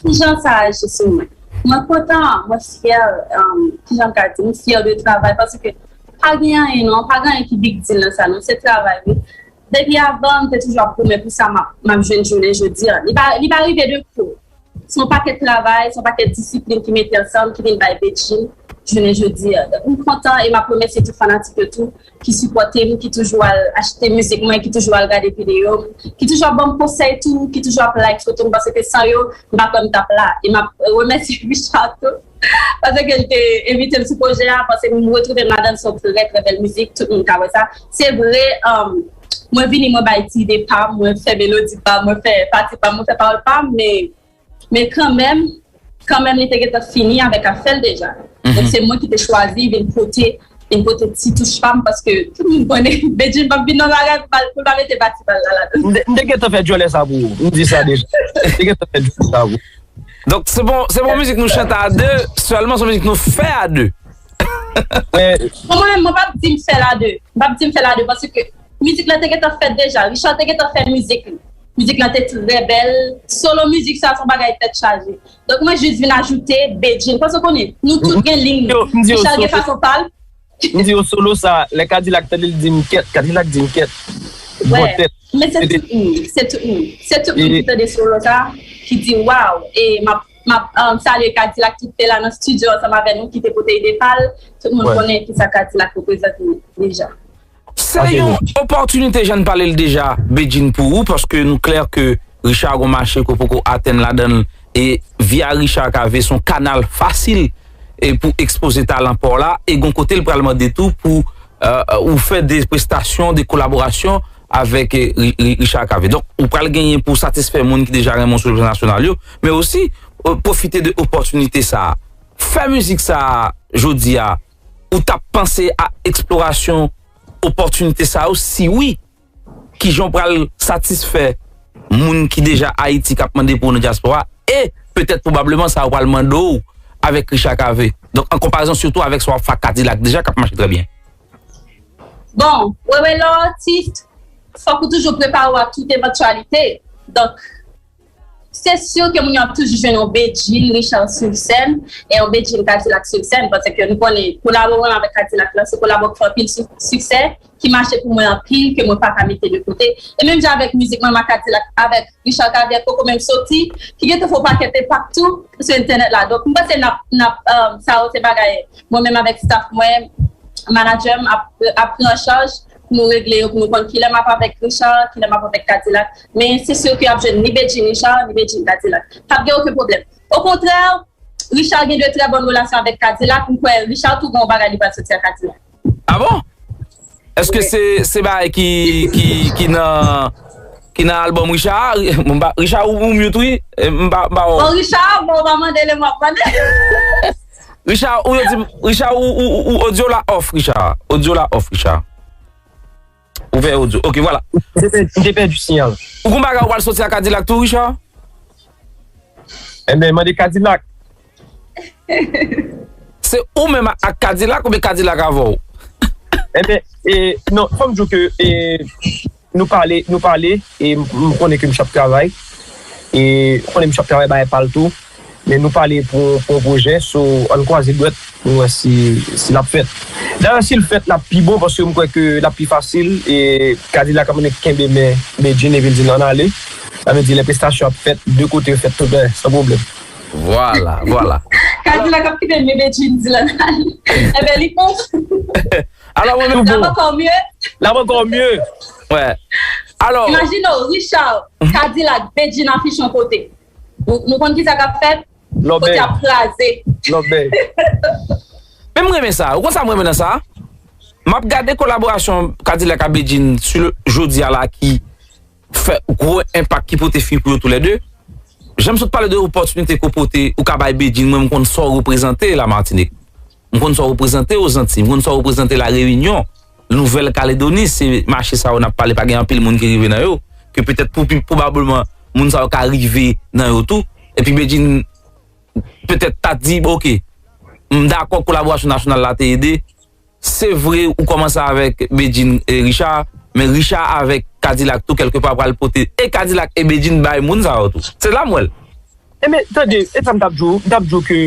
Kijan sa aji sou mwen? Mwen kontan, mwen fyè, um, kijan m ka di, mwen fyè de travay paske pa gen anyen non, pa gen anyen ki big deal nan sa non, se travay wi. Depi avan, m te toujou ap goumen pou sa m ap m ap jwenn jounen jodi a. Li pa li pa rive de kou. Se yon pakèt travay, se yon pakèt disiplin ki mete ansanm, ki vin bay Bedjine jounen jodi a. Donk, m kontan e m ap remèsye tout fanatik yo tou ki sipòte m, ki toujou al achte mizik mwen, ki toujou al gade videyo m, ki toujou ap ban m konsèy tou, ki toujou ap like foto m, paske san yo, m pa kwè m t ap la. E m ap remèsye Richard tou, paske l te envite m sou pwojè a, paske m retwouve m ladan l, se yon trè, trè bèl mizik, tout moun ka wè sa. Se vre, um, mwen vini, mwen bay ti ide pa m, mwen fè melodi pa m, mwen fè pati pa m, mwen fè pawòl pa m, men Men kanmenm, kanmenm li te gentan fini avèk afè l deja. Donk se mwen ki te chwazi vin pote vin pote ti touch pa m paske tout moun konnen Bedjine p ap vin nan bagay pou l pa mete pati pa l la ladan. M te gentan fè djòlè sa pou ou. M di sa deja. M te gentan fè djòlè sa pou ou. Donk se bon se bon mizik nou chante a de, sèlman se yon mizik nou fè a de. Bon mwen menm mwen p ap di m fè l a de. M p ap di m fè l a de paske mizik la te gentan fèt deja. Richard te gentan fè mizik li. Mizik lan te trè bèl. Solo mizik sa se yon bagay tèt chaje. Donk mwen jis vin ajoute Bedjine. Paske w konnen, nou tout gen liy nou. Richard gen fason pa l. M di yo solo sa, lè Kadilak tande l di m kèt, Kadilak di m kèt. Bon tèt. Men se tout moun, se tout moun. Se tout moun ki tande solo sa, ki di waw. E m ap m ap um, salye Kadilak ki te la nan estidyo ansanm avè nou, ki te pote ide pa l. Tout moun konnen kisa Kadilak reprezante deja. Se yon opòtinite, jan n pale l deja, Bedjine, pou ou, paske nou klè ke Richard gon mache ke w poko atenn ladan l, e via Richard Cavé se yon kanal fasil e pou ekspoze talan pa w la, e gon kote l pral mande tou pou ou fè de prestasyon, de kolaborasyon avèk Richard Cavé. Donk, ou pral genyen pou satisfè moun ki deja renmen w sou level nasyonal yo, men osi pwofite de opòtinite sa a. Fè mizik sa a jodi a, ou t ap panse a eksplorasyon opòtinite sa yo? Si wi, kijan w pral satisfè moun ki deja Ayiti k ap mande pou ou nan dyaspora? E petèt pwobableman sa yo pral mande w avèk Richard Cavé. Donk an konparezon sitou avèk sa w ap fè ak Kadilak deja k ap mache trè byen. Bon, Wewe lè w atis, fòk ou toujou prepare w a tout evantyalite. Donk, se si ke moun yo ap toujou jwenn yon Bedjine Richard sou sèn e yon Bedjine Kadilak sou sèn, paske nou konnen kolabo mwen avèk Kadilak la se kolabo k fè anpil siksè, ki mache pou mwen anpil, ke mwen pa ka mete de kote. E menm jan avèk mizik mwen, Makadilak avèk Richard Cavé poko menm soti, ki gentan fè yon pakèt enpak tou sou entènèt la. Donk, m panse n ap, n ap, sa yo se bagay mwen menm avèk staff mwen, manadjè m ap, ap pran an chaj pou nou regle yo, pou nou konn kilè m ap avèk Richard, kilè m ap avèk Kadilak. Men se si ke y ap jwenn ni Bedjine Richard, ni Bedjine Kadilak. P ap gen okenn pwoblèm. Okontrè, Richard gen de trè bòn relasyon avèk Kadilak. M kwè Richard tou gen yon bagay li pral soti ak Kadilak. Ah bon? Èske se se bagay ki ki ki nan ki nan album Richard? Richard ou ou mute wi. M pa m pa wè. Bon Richard, bon ou pa mande l e m ap mande. Richard, ou yo di, Richard, ou, ou, ou, ou audio la off, Richard. Audio la off, Richard. Ou fè audio. Ok, vwala. M te pèdi, m te pèdi siyal. Ou gon bagay ou pral soti ak Kadilak tou, Richard? Enben, mande Kadilak. Se ou menm ak Kadilak oubyen Kadilak avè w? Enben, e, non, fò m di w ke, e, nou pale, nou pale, e m, m konnen ke misye ap travay. E m konnen misye ap travay bagay pa l tou. Men nou pale pou, pou yon pwojè, so ann kwaze dwèt pou n wè si, si l ap fèt. Dayè, si l fèt, l ap pi bon, paske m kwè ke l ap pi fasil, e Kadilak ap annik kenbe men Bedjine epi l di l ann ale. Sa vle di, lè prestasyon ap fèt, de kote yo fèt tout, e, san pwoblèm. Vwala, vwala. Kadilak ap kenbe men Bedjine, di l ann ale. Enben, li bon. Alò, mwen menm, l ap ankò mye. L ap ankò mye. Wè. Alò. Imajine w, Richard, Kadilak, Bedjine afiche yon kote. Nou, nou konn ki sa k ap fèt? Kote ap kraze. Lòbèy. Men m renmen sa. Ou konn sa m renmen nan sa? M ap gade kolaborasyon Kadilak ak Bedjine sou le, jodi a la ki fè gwo enpak, ki pote fwi pou yo toulède. Jan m sot pale de opòtinite ke w pote, ou ka bay Bedjine, mwen m konn sa w reprezante la Matinik. M konn sa w reprezante Ozantiy, m konn sa w reprezante La Reyinyon, Nouvèl Kaledoni, se mache sa yo n ap pale, pa gen anpil moun ki rive nan yo, ke petèt pou pi pwobableman moun sa yo ka rive nan yo tou. Epi Bedjine petèt ta di, "Bon, ok, m dakò kolaborasyon nasyonal la te ede." Se vre, ou kòmanse avèk Bedjine e Richard, men Richard avèk Kadilak tou, kèlkepa pral pote e Kadilak e Bedjine bay moun sa yo tou. Se la m wè l. Enben, tande, e sa m t ap di w, m t ap di w ke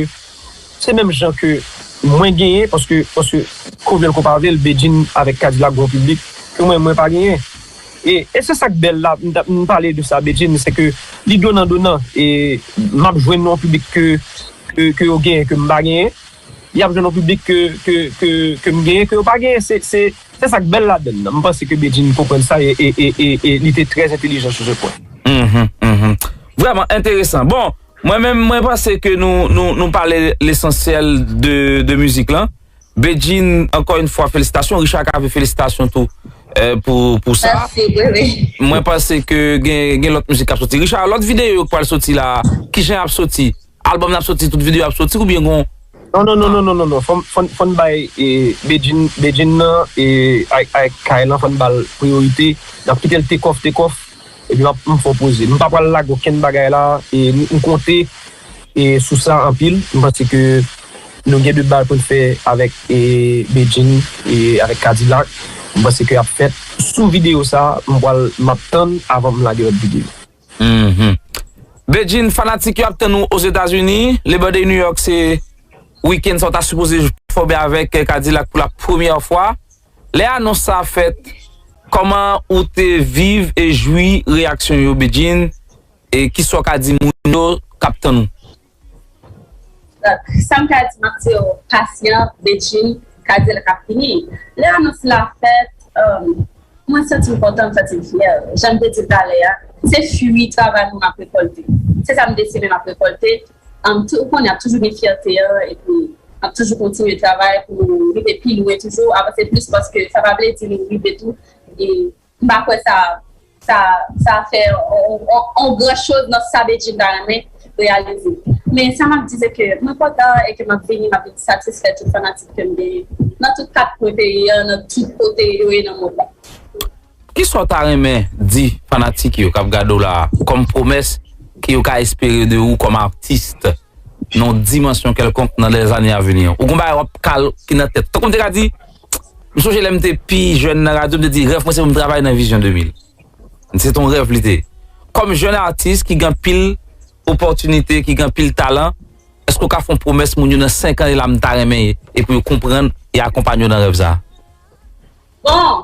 se menm jan ke mwen genyen, paske, paske, ko vle l ko pa vle l, Bedjine avèk Kadilak gon piblik ke mwen, mwen pa genyen. E, e se sa k bèl la, m t ap, m pale de sa, Bedjine, se ke li donan donan, e m ap jwenn yon piblik ke, ke, ke yo genyen, ke m pa genyen. Y ap jwenn yon piblik ke, ke, ke, ke m genyen, ke yo pa genyen. Se, se, se sa k bèl ladann nan. M panse ke Bedjine konprann sa e, e, e, e, e li te trè entelijan sou se pwen. Mhm, mhm. Vrèman enteresan. Bon, mwen menm, mwen panse ke nou, nou, nou pale lesansyèl de, de mizik lan. Bedjine, ankò yon fwa, felisitasyon. Richard ka ave felisitasyon tou, eh, pou, pou sa. Mèsi, wi, wi. Mwen panse ke gen, gen lòt mizik k ap soti. Richard, lòt videyo k pral soti la, kijan y ap soti? Albòm nan ap soti, tout videyo ap soti, oubyen gon... Non, non, non, non, non, non, non. Fò n, fò n, fò n bay, e, Bedjine, Bedjine nan, e, ak, ak Kay lan, fò n ba l priyorite. N ap kite l take off, take off. Epi m ap, m fè w poze. M pa pral lage okenn bagay la. E, m, m konte, e, sou sa anpil. M panse ke nou gen de bagay pou n fè avèk, e, Bedjine, e, avèk Kadilak. M panse ke ap fèt. Sou videyo sa, m pral, m ap tann avan m lage lòt videyo. Mhm. Bedjine, fanatik yo ap tann ou Ozetazini. Labor Day New York se wikenn sa w ta sipoze pèfòme avèk, eh, Kadilak pou la premyè fwa. Lè anons sa fèt, kòman ou te viv e jwi reyaksyon yo, Bedjine? E kisa w ka di moun yo k ap tann ou? Donk, sa m ka di, m ap di yo, pasyan, Bedjine, Kadilak ap vini. Lè anons la fèt, um, mwen santi m kontan, m santi m fyè. Jan m te di l talè a, se fwi travay mwen m ap rekòlte. Se sa m te simen m ap rekòlte. Um, tou, ou konnen, ap toujou gen fyète an, epi ap toujou kontinye travay pou nou rive pi lwen toujou, avanse plis, paske sa pa vle di nou rive tou. E m pa kwè sa, sa, sa fè on, on, on gran choz nan sa Bedjine ta renmen reyalize. Men sa m ap di se ke mwen kontan e ke m ap vini, m ap vin satisfè tout fanatik ke m genyen nan tout kat kwen peyi an, nan tout kote yo ye nan mond lan. Kisa w ta renmen di fanatik yo k ap gade w la a, kòm pwomès ke yo ka espere de ou kòm atis nan yon dimansyon kèlkonk nan les années à venir? Ou gon bagay w ap kal ki nan tèt. Tankou m te ka di, m sonje lè m te pi jèn nan radyo, m te di, rèv mwen se pou m travay nan Vizyon de mil. Se te yon rèv li te ye. Kòm jèn atis ki gen anpil opòtinite, ki gen anpil talan, èske w ka fè yon pwomès moun yo nan senk ane la m ta renmen ye, e pou yo konprann e akonpanye w nan rèv sa a? Bon,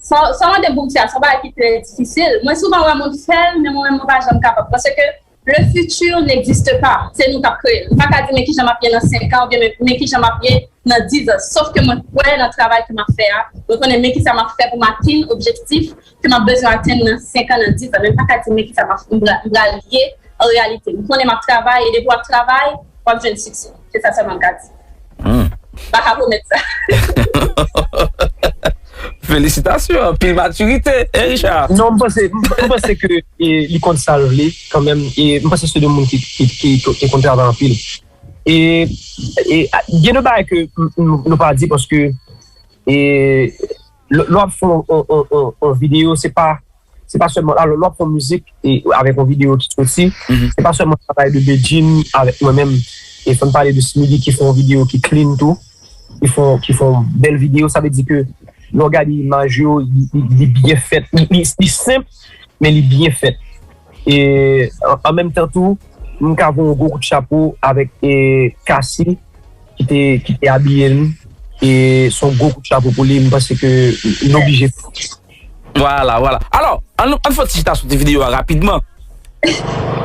sa, sa w mande m pou m fè a, se yon bagay ki trè difisil. Mwen souvan wè moun fè l, men mwen menm mwen pa janm kapab. Paske le futur n'existe pas. Se nou k ap kreye l. M pa ka di men kijan m ap ye nan senk an, oubyen men, men kijan m ap ye nan diz an. Sòf ke mwen kwè nan travay ke m ap fè a. Mwen konnen men kisa m ap fè pou m atenn objektif ke m ap bezwen atenn nan senk an, nan diz an. Men m pa ka di men kisa m ap, m pra-, m pral ye an reyalite. M konnen m ap travay, e depi w ap travay, w ap jwenn siksè. Se sa sèlman m ka di. Hmm. M pa ka pwomèt sa. Felisitasyon, anpil matirite, hein, Richard? Non, m panse, m, m panse ke, e, li konn sa l vle, kanmenm, e m panse se de moun ki, ki, ki, ki konn travay anpil. E, e gen de bagay ke m- m- nou pa di paske e, lè lè w ap fè yon, yon, yon, yon, yon videyo, se pa, se pa sèlman, alò, lè w ap fè yon mizik e, avèk yon videyo ki soti, se pa sèlman travay de Bedjine avèk mwen menm. E fò n pale de Smidy ki fè yon videyo ki clean tou, ki fè, ki fè yon bèl videyo. Sa vle di ke lè w gade imaj yo, li, li, li byen fèt. Li, li, li senp, men li byen fèt. E an, an menm tan tou, m ka voye yon gwo kout chapo avèk e, Cassie ki te, ki te abiye l. E se yon gwo kout chapo pou li. M panse ke n oblije. Vwala, vwala. Alò, ann, ann fè yon ti chita sou ti videyo a rapidman.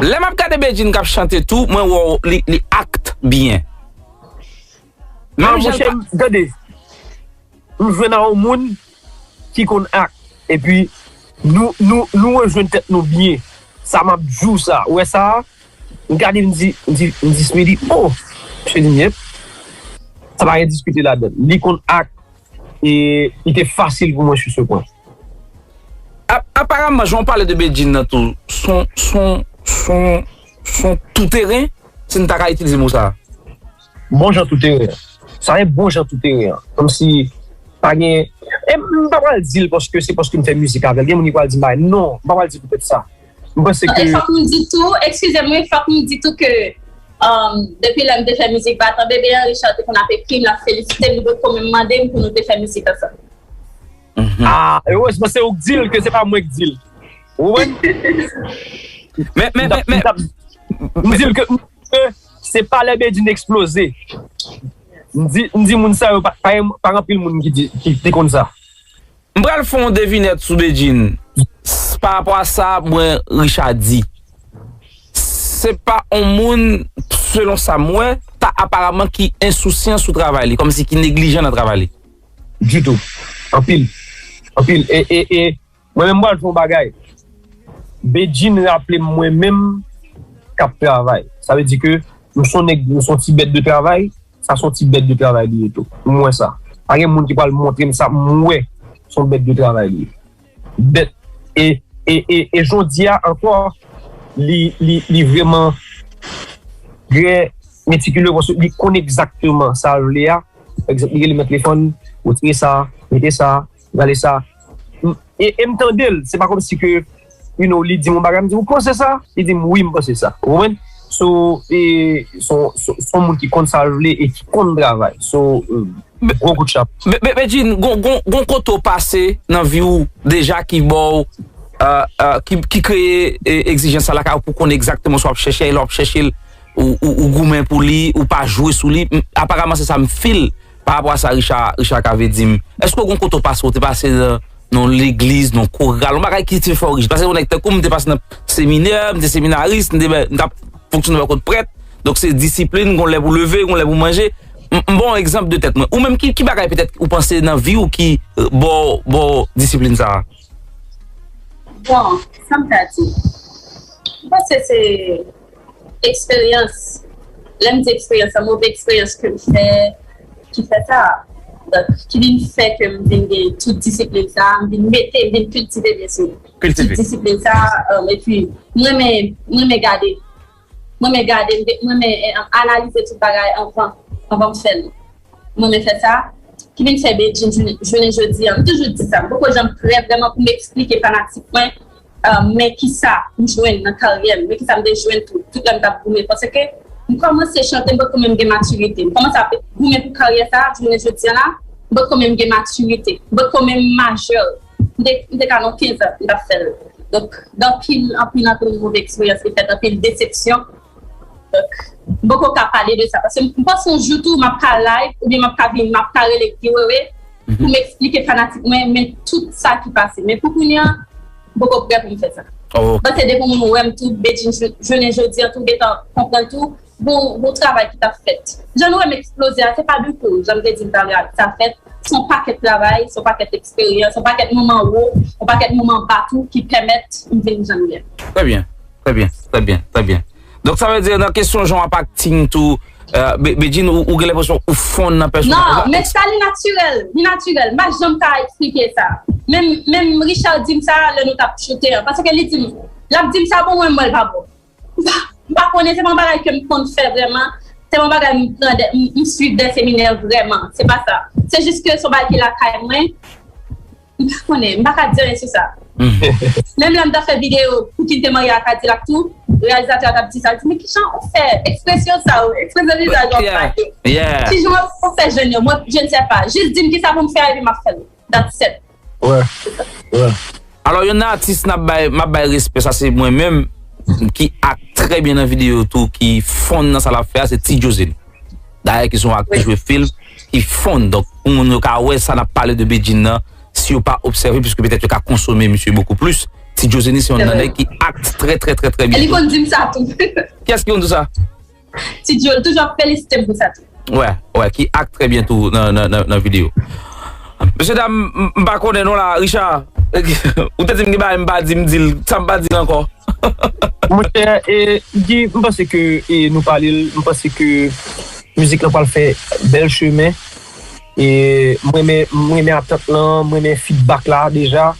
Lè m ap gade Bedjine k ap chante tou, mwen wè w, li, li act byen. Menm jan. Monchè, m- gade, m jwenn a yon moun ki konn act. Epi, nou, nou, nou rejwenn tèt nou byen. Sa m ap di w sa. Ou wè sa? M gade, m di, m di, m di Smidy, oh! Misye di m, yep. Sa pa gen diskite ladan. Li konn act. E li te fasil pou mwen sou se pwen. Ap- Aparamman, jan w pale de Bedjine nan tou, son, son, son, son touteren, si n ta ka itilize mo sa a. Bon jan touteren. Sa e bon jan touteren. Kòmsi pa gen. E m pa pral di l paske se paske m fè mizik avè l. Gen moun ki pral di m bagay. Non, m pa pral di poutèt sa. M panse ke. E fòk nou di tou, eskize m wi, fòk nou di tou ke um, depi lè m te fè mizik Batan Bebe an, Richard te konn ap ekri m, l ap felisite m, li potko menm mande m pou nou te fè mizik ansanm. Ah, erezman se ou k di l ke se pa mwen k di l. Ou konprann? Men, men, men, men. M di l ke, ke se pa lè Bedjine eksploze. M di, m di moun sa yo, pa, pa, pa gen anpil moun ki, di, ki te konn sa. M pral fè yon devinèt sou Bedjine. S- Pa rapò a sa mwen Richard di. Se pa yon moun, selon sa m wè, ta aparaman ki ensousyan sou travay li, kòmsi ki neglijan nan travay li. Ditou. Anpil. Anpil. E, e, e, mwen menm m pral fè yon bagay. Bedjine raple m mwen menm k ap travay. Sa vle di ke m se yon nèg, m se yon ti bèt de travay, sa se yon ti bèt de travay li ye tou. M wè sa. Pa gen moun ki pral montre m sa, m wè se yon bèt de travay li ye. Bèt. E, e, e, e jodi a ankò, li, li, li vrèman trè metikile paske li konn egzakteman sa l vle a. Pa egzanp, li rele m nan telefòn, retire sa, mete sa, rale sa. M- E, e m tande l, se pa kòmsi ke, you know, li di m yon bagay, m di, ou panse sa? Li di m, wi, m panse sa. Ou konprann? So, e, se yon- se yon- se yon moun ki konn sa l vle e ki konn travay. So, e, gwo kout chapo. Be- Be- Bedjine, gon, gon, gon kote w pase nan vi w deja ki ba w, euh, euh, ki, ki kreye e, egzijans sa lakay ou pou konnen egzakteman sa w ap chèche, lè w ap chèche l, ou, ou, ou goumen pou li, ou pa jwe sou li. M- Aparaman, se sa m feel pa rapò a sa Richard, Richard Cavé di m. Èske w gon kote w pase, w te pase nan, nan yon legliz, nan yon koral, yon bagay ki te fè w rijid? Paske yon nèg tankou m, m te pase nan seminè, m te seminaris, m te, m t ap fonksyone bò kot prèt. Donk, se disiplin, gon lè pou leve, gon lè pou manje. M, m ba w yon egzanp de tèt mwen. Ou menm, ki, ki bagay petèt ou panse nan vi w ki, euh, ba w, ba w disiplin sa a? Bon, sa m ka di? M panse se eksperyans. Lè m di eksperyans, se move eksperyans ke m fè ki fè sa. Donk, ki vin fè ke m vin gen tout disiplin sa, m vin mete, m vin kiltive, byen si. Kiltive. Tout disiplin sa, um, epi m renmen, m renmen gade. M renmen gade, m renmen eh, analize tout bagay anvan, anvan m fè l. M renmen fè sa. Ki vin fè Bedjine jounen, jounen jodi a. M toujou di sa. M poko janm prè vrèman pou m eksplike fanatik mwen, uh, men kisa m jwenn nan karyè m, men kisa m te jwenn tou, tout lè m t ap goumen. Paske m kòmanse chante, m poko menm gen matirite. M kòmanse ap goumen pou karyè sa, jounen jodi a la, m poko menm gen matirite. M poko menm majè. M te, m te ka nan kenz an, m t ap fè l. Donk, gen anpil, anpil, anpil move eksperyans ki fèt, anpil desepsyon. Donk, m poko ka pale de sa. Paske m panse yon jou tou, m ap ka live, oubyen m ap ka vin, m ap ka rele Guy Wewe, pou m eksplike fanatik mwen, men tout sa ki pase. Men pou kounye a, m poko prè pou m fè sa. M panse depi moun wè m tou, Bedjine, jounen jodi a tou, gentan konprann tou, gon, gon travay ki t ap fèt. Jan nou wè m eksploze a, se pa de kou, jan m te di l talè a, sa fèt, se yon pakèt travay, se yon pakèt eksperyans, se yon pakèt moman wo, yon pakèt moman ba tou ki pèmèt m vin jan m ye. Trè byen, trè byen, trè byen, trè byen. Donk, sa vle di, nan kesyon jan w ap acting tou, euh, Be- Bedjine, ou, ou gen lenpresyon ou fonn nan pèsonaj la? Non, men sa li natirèl, li natirèl. M pa janm ka eksplike sa. Menm, menm Richard di m sa lè nou t ap choute an. Paske li di m, l ap di m sa bon, mwen, m wè l pa bon. M pa konnen, se pa yon bagay ke m konn fè vrèman. Se yon bagay m pran de, m, m swiv de seminè vrèman. Se pa sa. Se jis ke se yon bagay ki lakay mwen. M pa konnen, m pa ka di anyen sou sa. Menm lè m t ap fè videyo pou ki m te marye ak Kadilak tou, reyalizatè a t ap di sa, li di, "Men kijan ou fè ekspresyon sa yo, ekspresyon vizaj ou ap bay yo? Kijan ou fè jwenn yo? Mwen, je ne sais pas. Jis di m kisa pou m fè epi m ap fè l." That's it. Wè. Wè. Alò, yon atis n ap bay, m ap bay respè, sa se mwen menm, ki ak trè byen nan videyo tou, ki fonn nan sa l ap fè a, se Ti Jozeni. Dayè, ki se yon aktè jwe fim, ki fonn. Donk, pou moun yo ka wè sa n ap pale de Bedjine nan, si yo pa obsève, piske petèt yo ka konsome misye bokou plis. Ti Jozeni se yon nan nèg ki ak trè, trè, trè, trè byen. Li konn di m sa tou. Kiyès ki konn di w sa? Ti Djo, l toujou ap felisite m pou sa tou. Wè, wè, ki ak trè byen tou nan, nan, nan, nan videyo. Mesye dam, m pa konnen non la, Richard. Ou te di m gen bagay m pa di, m di l, sa m pa di l ankò. Monchè, e, Guy, m panse ke e, nou pale l, m panse ke mizik lan pral fè bèl chemen. E, m renmen, m renmen atant lan, m renmen feedback la deja.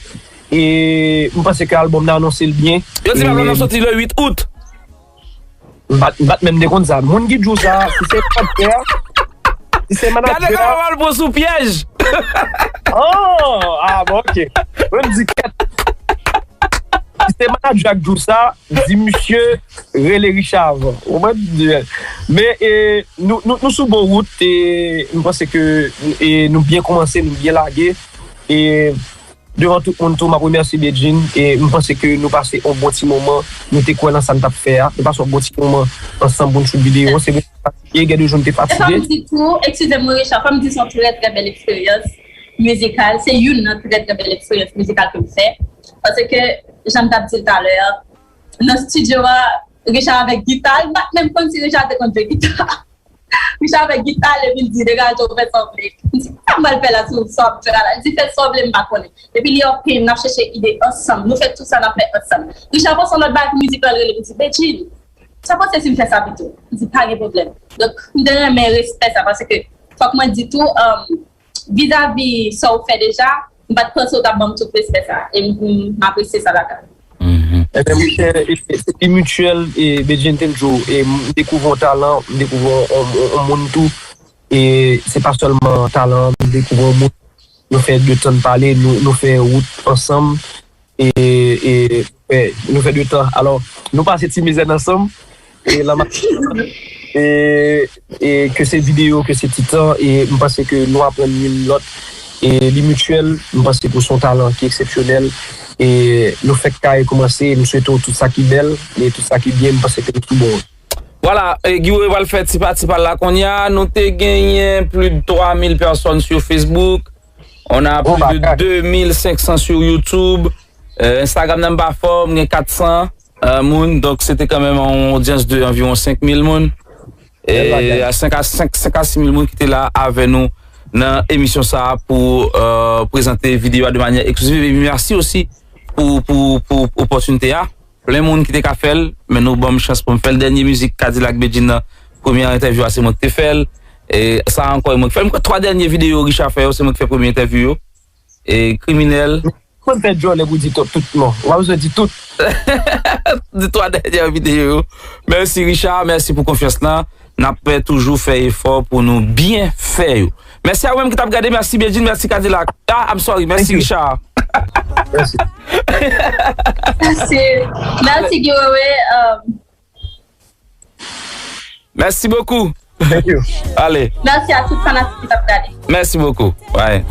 E, m panse ke albòm nan anonse l byen. Yo di albòm nan soti le uit out. M pa t menm te konn sa. Moun ki di w sa, si se manadjè a, si se manadjè a. Gade kòman w al pran sou pyèj! Oh! Ah, bon, ok. Mwen, m di kèt. Si se manadjè a k di w sa, di misye rele Richard avan. Ou konprann? Men, e, nou, nou, nou sou bon wout, e, m panse ke e, nou byen kòmanse, nou byen lage. E, Devan tout moun tou, m ap remèsye Bedjine e m panse ke nou pase yon bon ti moman. Nou te kwè nan sa n t ap fè a. Nou pase yon bon ti moman ansanm pou n shoot videyo. Se vre, gen de jou n te fatige. E fò m di tou, eskize m wi Richard, fò m di se yon trè trè bèl eksperyans mizikal. Se youn nan trè trè bèl eksperyans mizikal ke m fè. Paske, jan m t ap di l talè a, nan estidyo a, Richard avèk gita l, m pa t menm konn si Richard te konn jwe gita. Richard avèk gita l epi l di degaje w fè sa w vle. M di sa m pral fè la sou sa w ap fè a la. L di fè sa w vle m pa konnen. Epi li ok, n ap chèche ide ansanm. Nou fè tout sa n ap fè ansanm. Richard panse yon lòt bagay pou mizik lan, l rele m di Bedjine, sa w panse si m fè sa pito? M di pa gen pwoblèm. Donk m te renmen respè sa paske fòk mwen di tou, vizavi sa w fè deja, m pa t panse w t ap ban m tout respè sa. E m apresye sa lakay ou. Ebyen monchè, se pi mityèl e Bedjine te m di w, e m dekouvri yon talan, m dekouvri yon moun tou. E se pa sèlman talan, m dekouvri yon moun. Nou fè de tan n pale, nou fè wout ansanm. E nou fè de tan. Alò, nou pase ti mizè n ansanm. E lan mache e ke se videyo, ke se ti tan, e m panse ke nou aprann youn lòt. E li mityèl, m panse ke w se yon talan ki eksepsyonèl. E nou fèk ka rekòmanse, m swete w tout sa ki bèl e tout sa ki byen, m panse ke nou sou bon wout. Vwala, Guy Wewe pral fè ti pati pa l la kounye a. Nou te genyen plis de twa mil pèsòn sou Facebook. On a plus de deux mille cinq cents sur YouTube. Instagram nan m pa fò, m gen kat san moun. Donk se te kanmenm yon odyans de anviwon senk mil moun. E a senk a senk, senk a sis mil moun ki te la avè nou nan emisyon sa a pou prezante videyo a de manyè eksklisiv. E mèsi osi pou, pou, pou opòtinite a. Plen moun ki te ka fè l, men nou ban m chans pou m fè l. Dènye mizik Kadilak Bedjine nan, premye entèvyou a se mwen ki te fè l. E sa a ankò e mwen ki fè l. M kwè twa dènye videyo Richard fè yo, se mwen ki fè premye entèvyou yo. E kriminèl. Konn fè djòlè pou di tout, tout non. Ou pa bezwen di tout. Di twa dènye videyo yo. Mèsi Richard, mèsi pou konfyans lan. N ap toujou fè efò pou nou byen fè yo. Mèsi a ou menm ki t ap gade, mèsi Bedjine, mèsi Kadilak. Ah, I'm sorry, mèsi Richard. Mèsi. Mèsi, mèsi Guy Wewe. Mèsi bokou. Thank you. Ale. Mèsi a tout fanatik ki t ap gade. Mèsi bokou. Bye.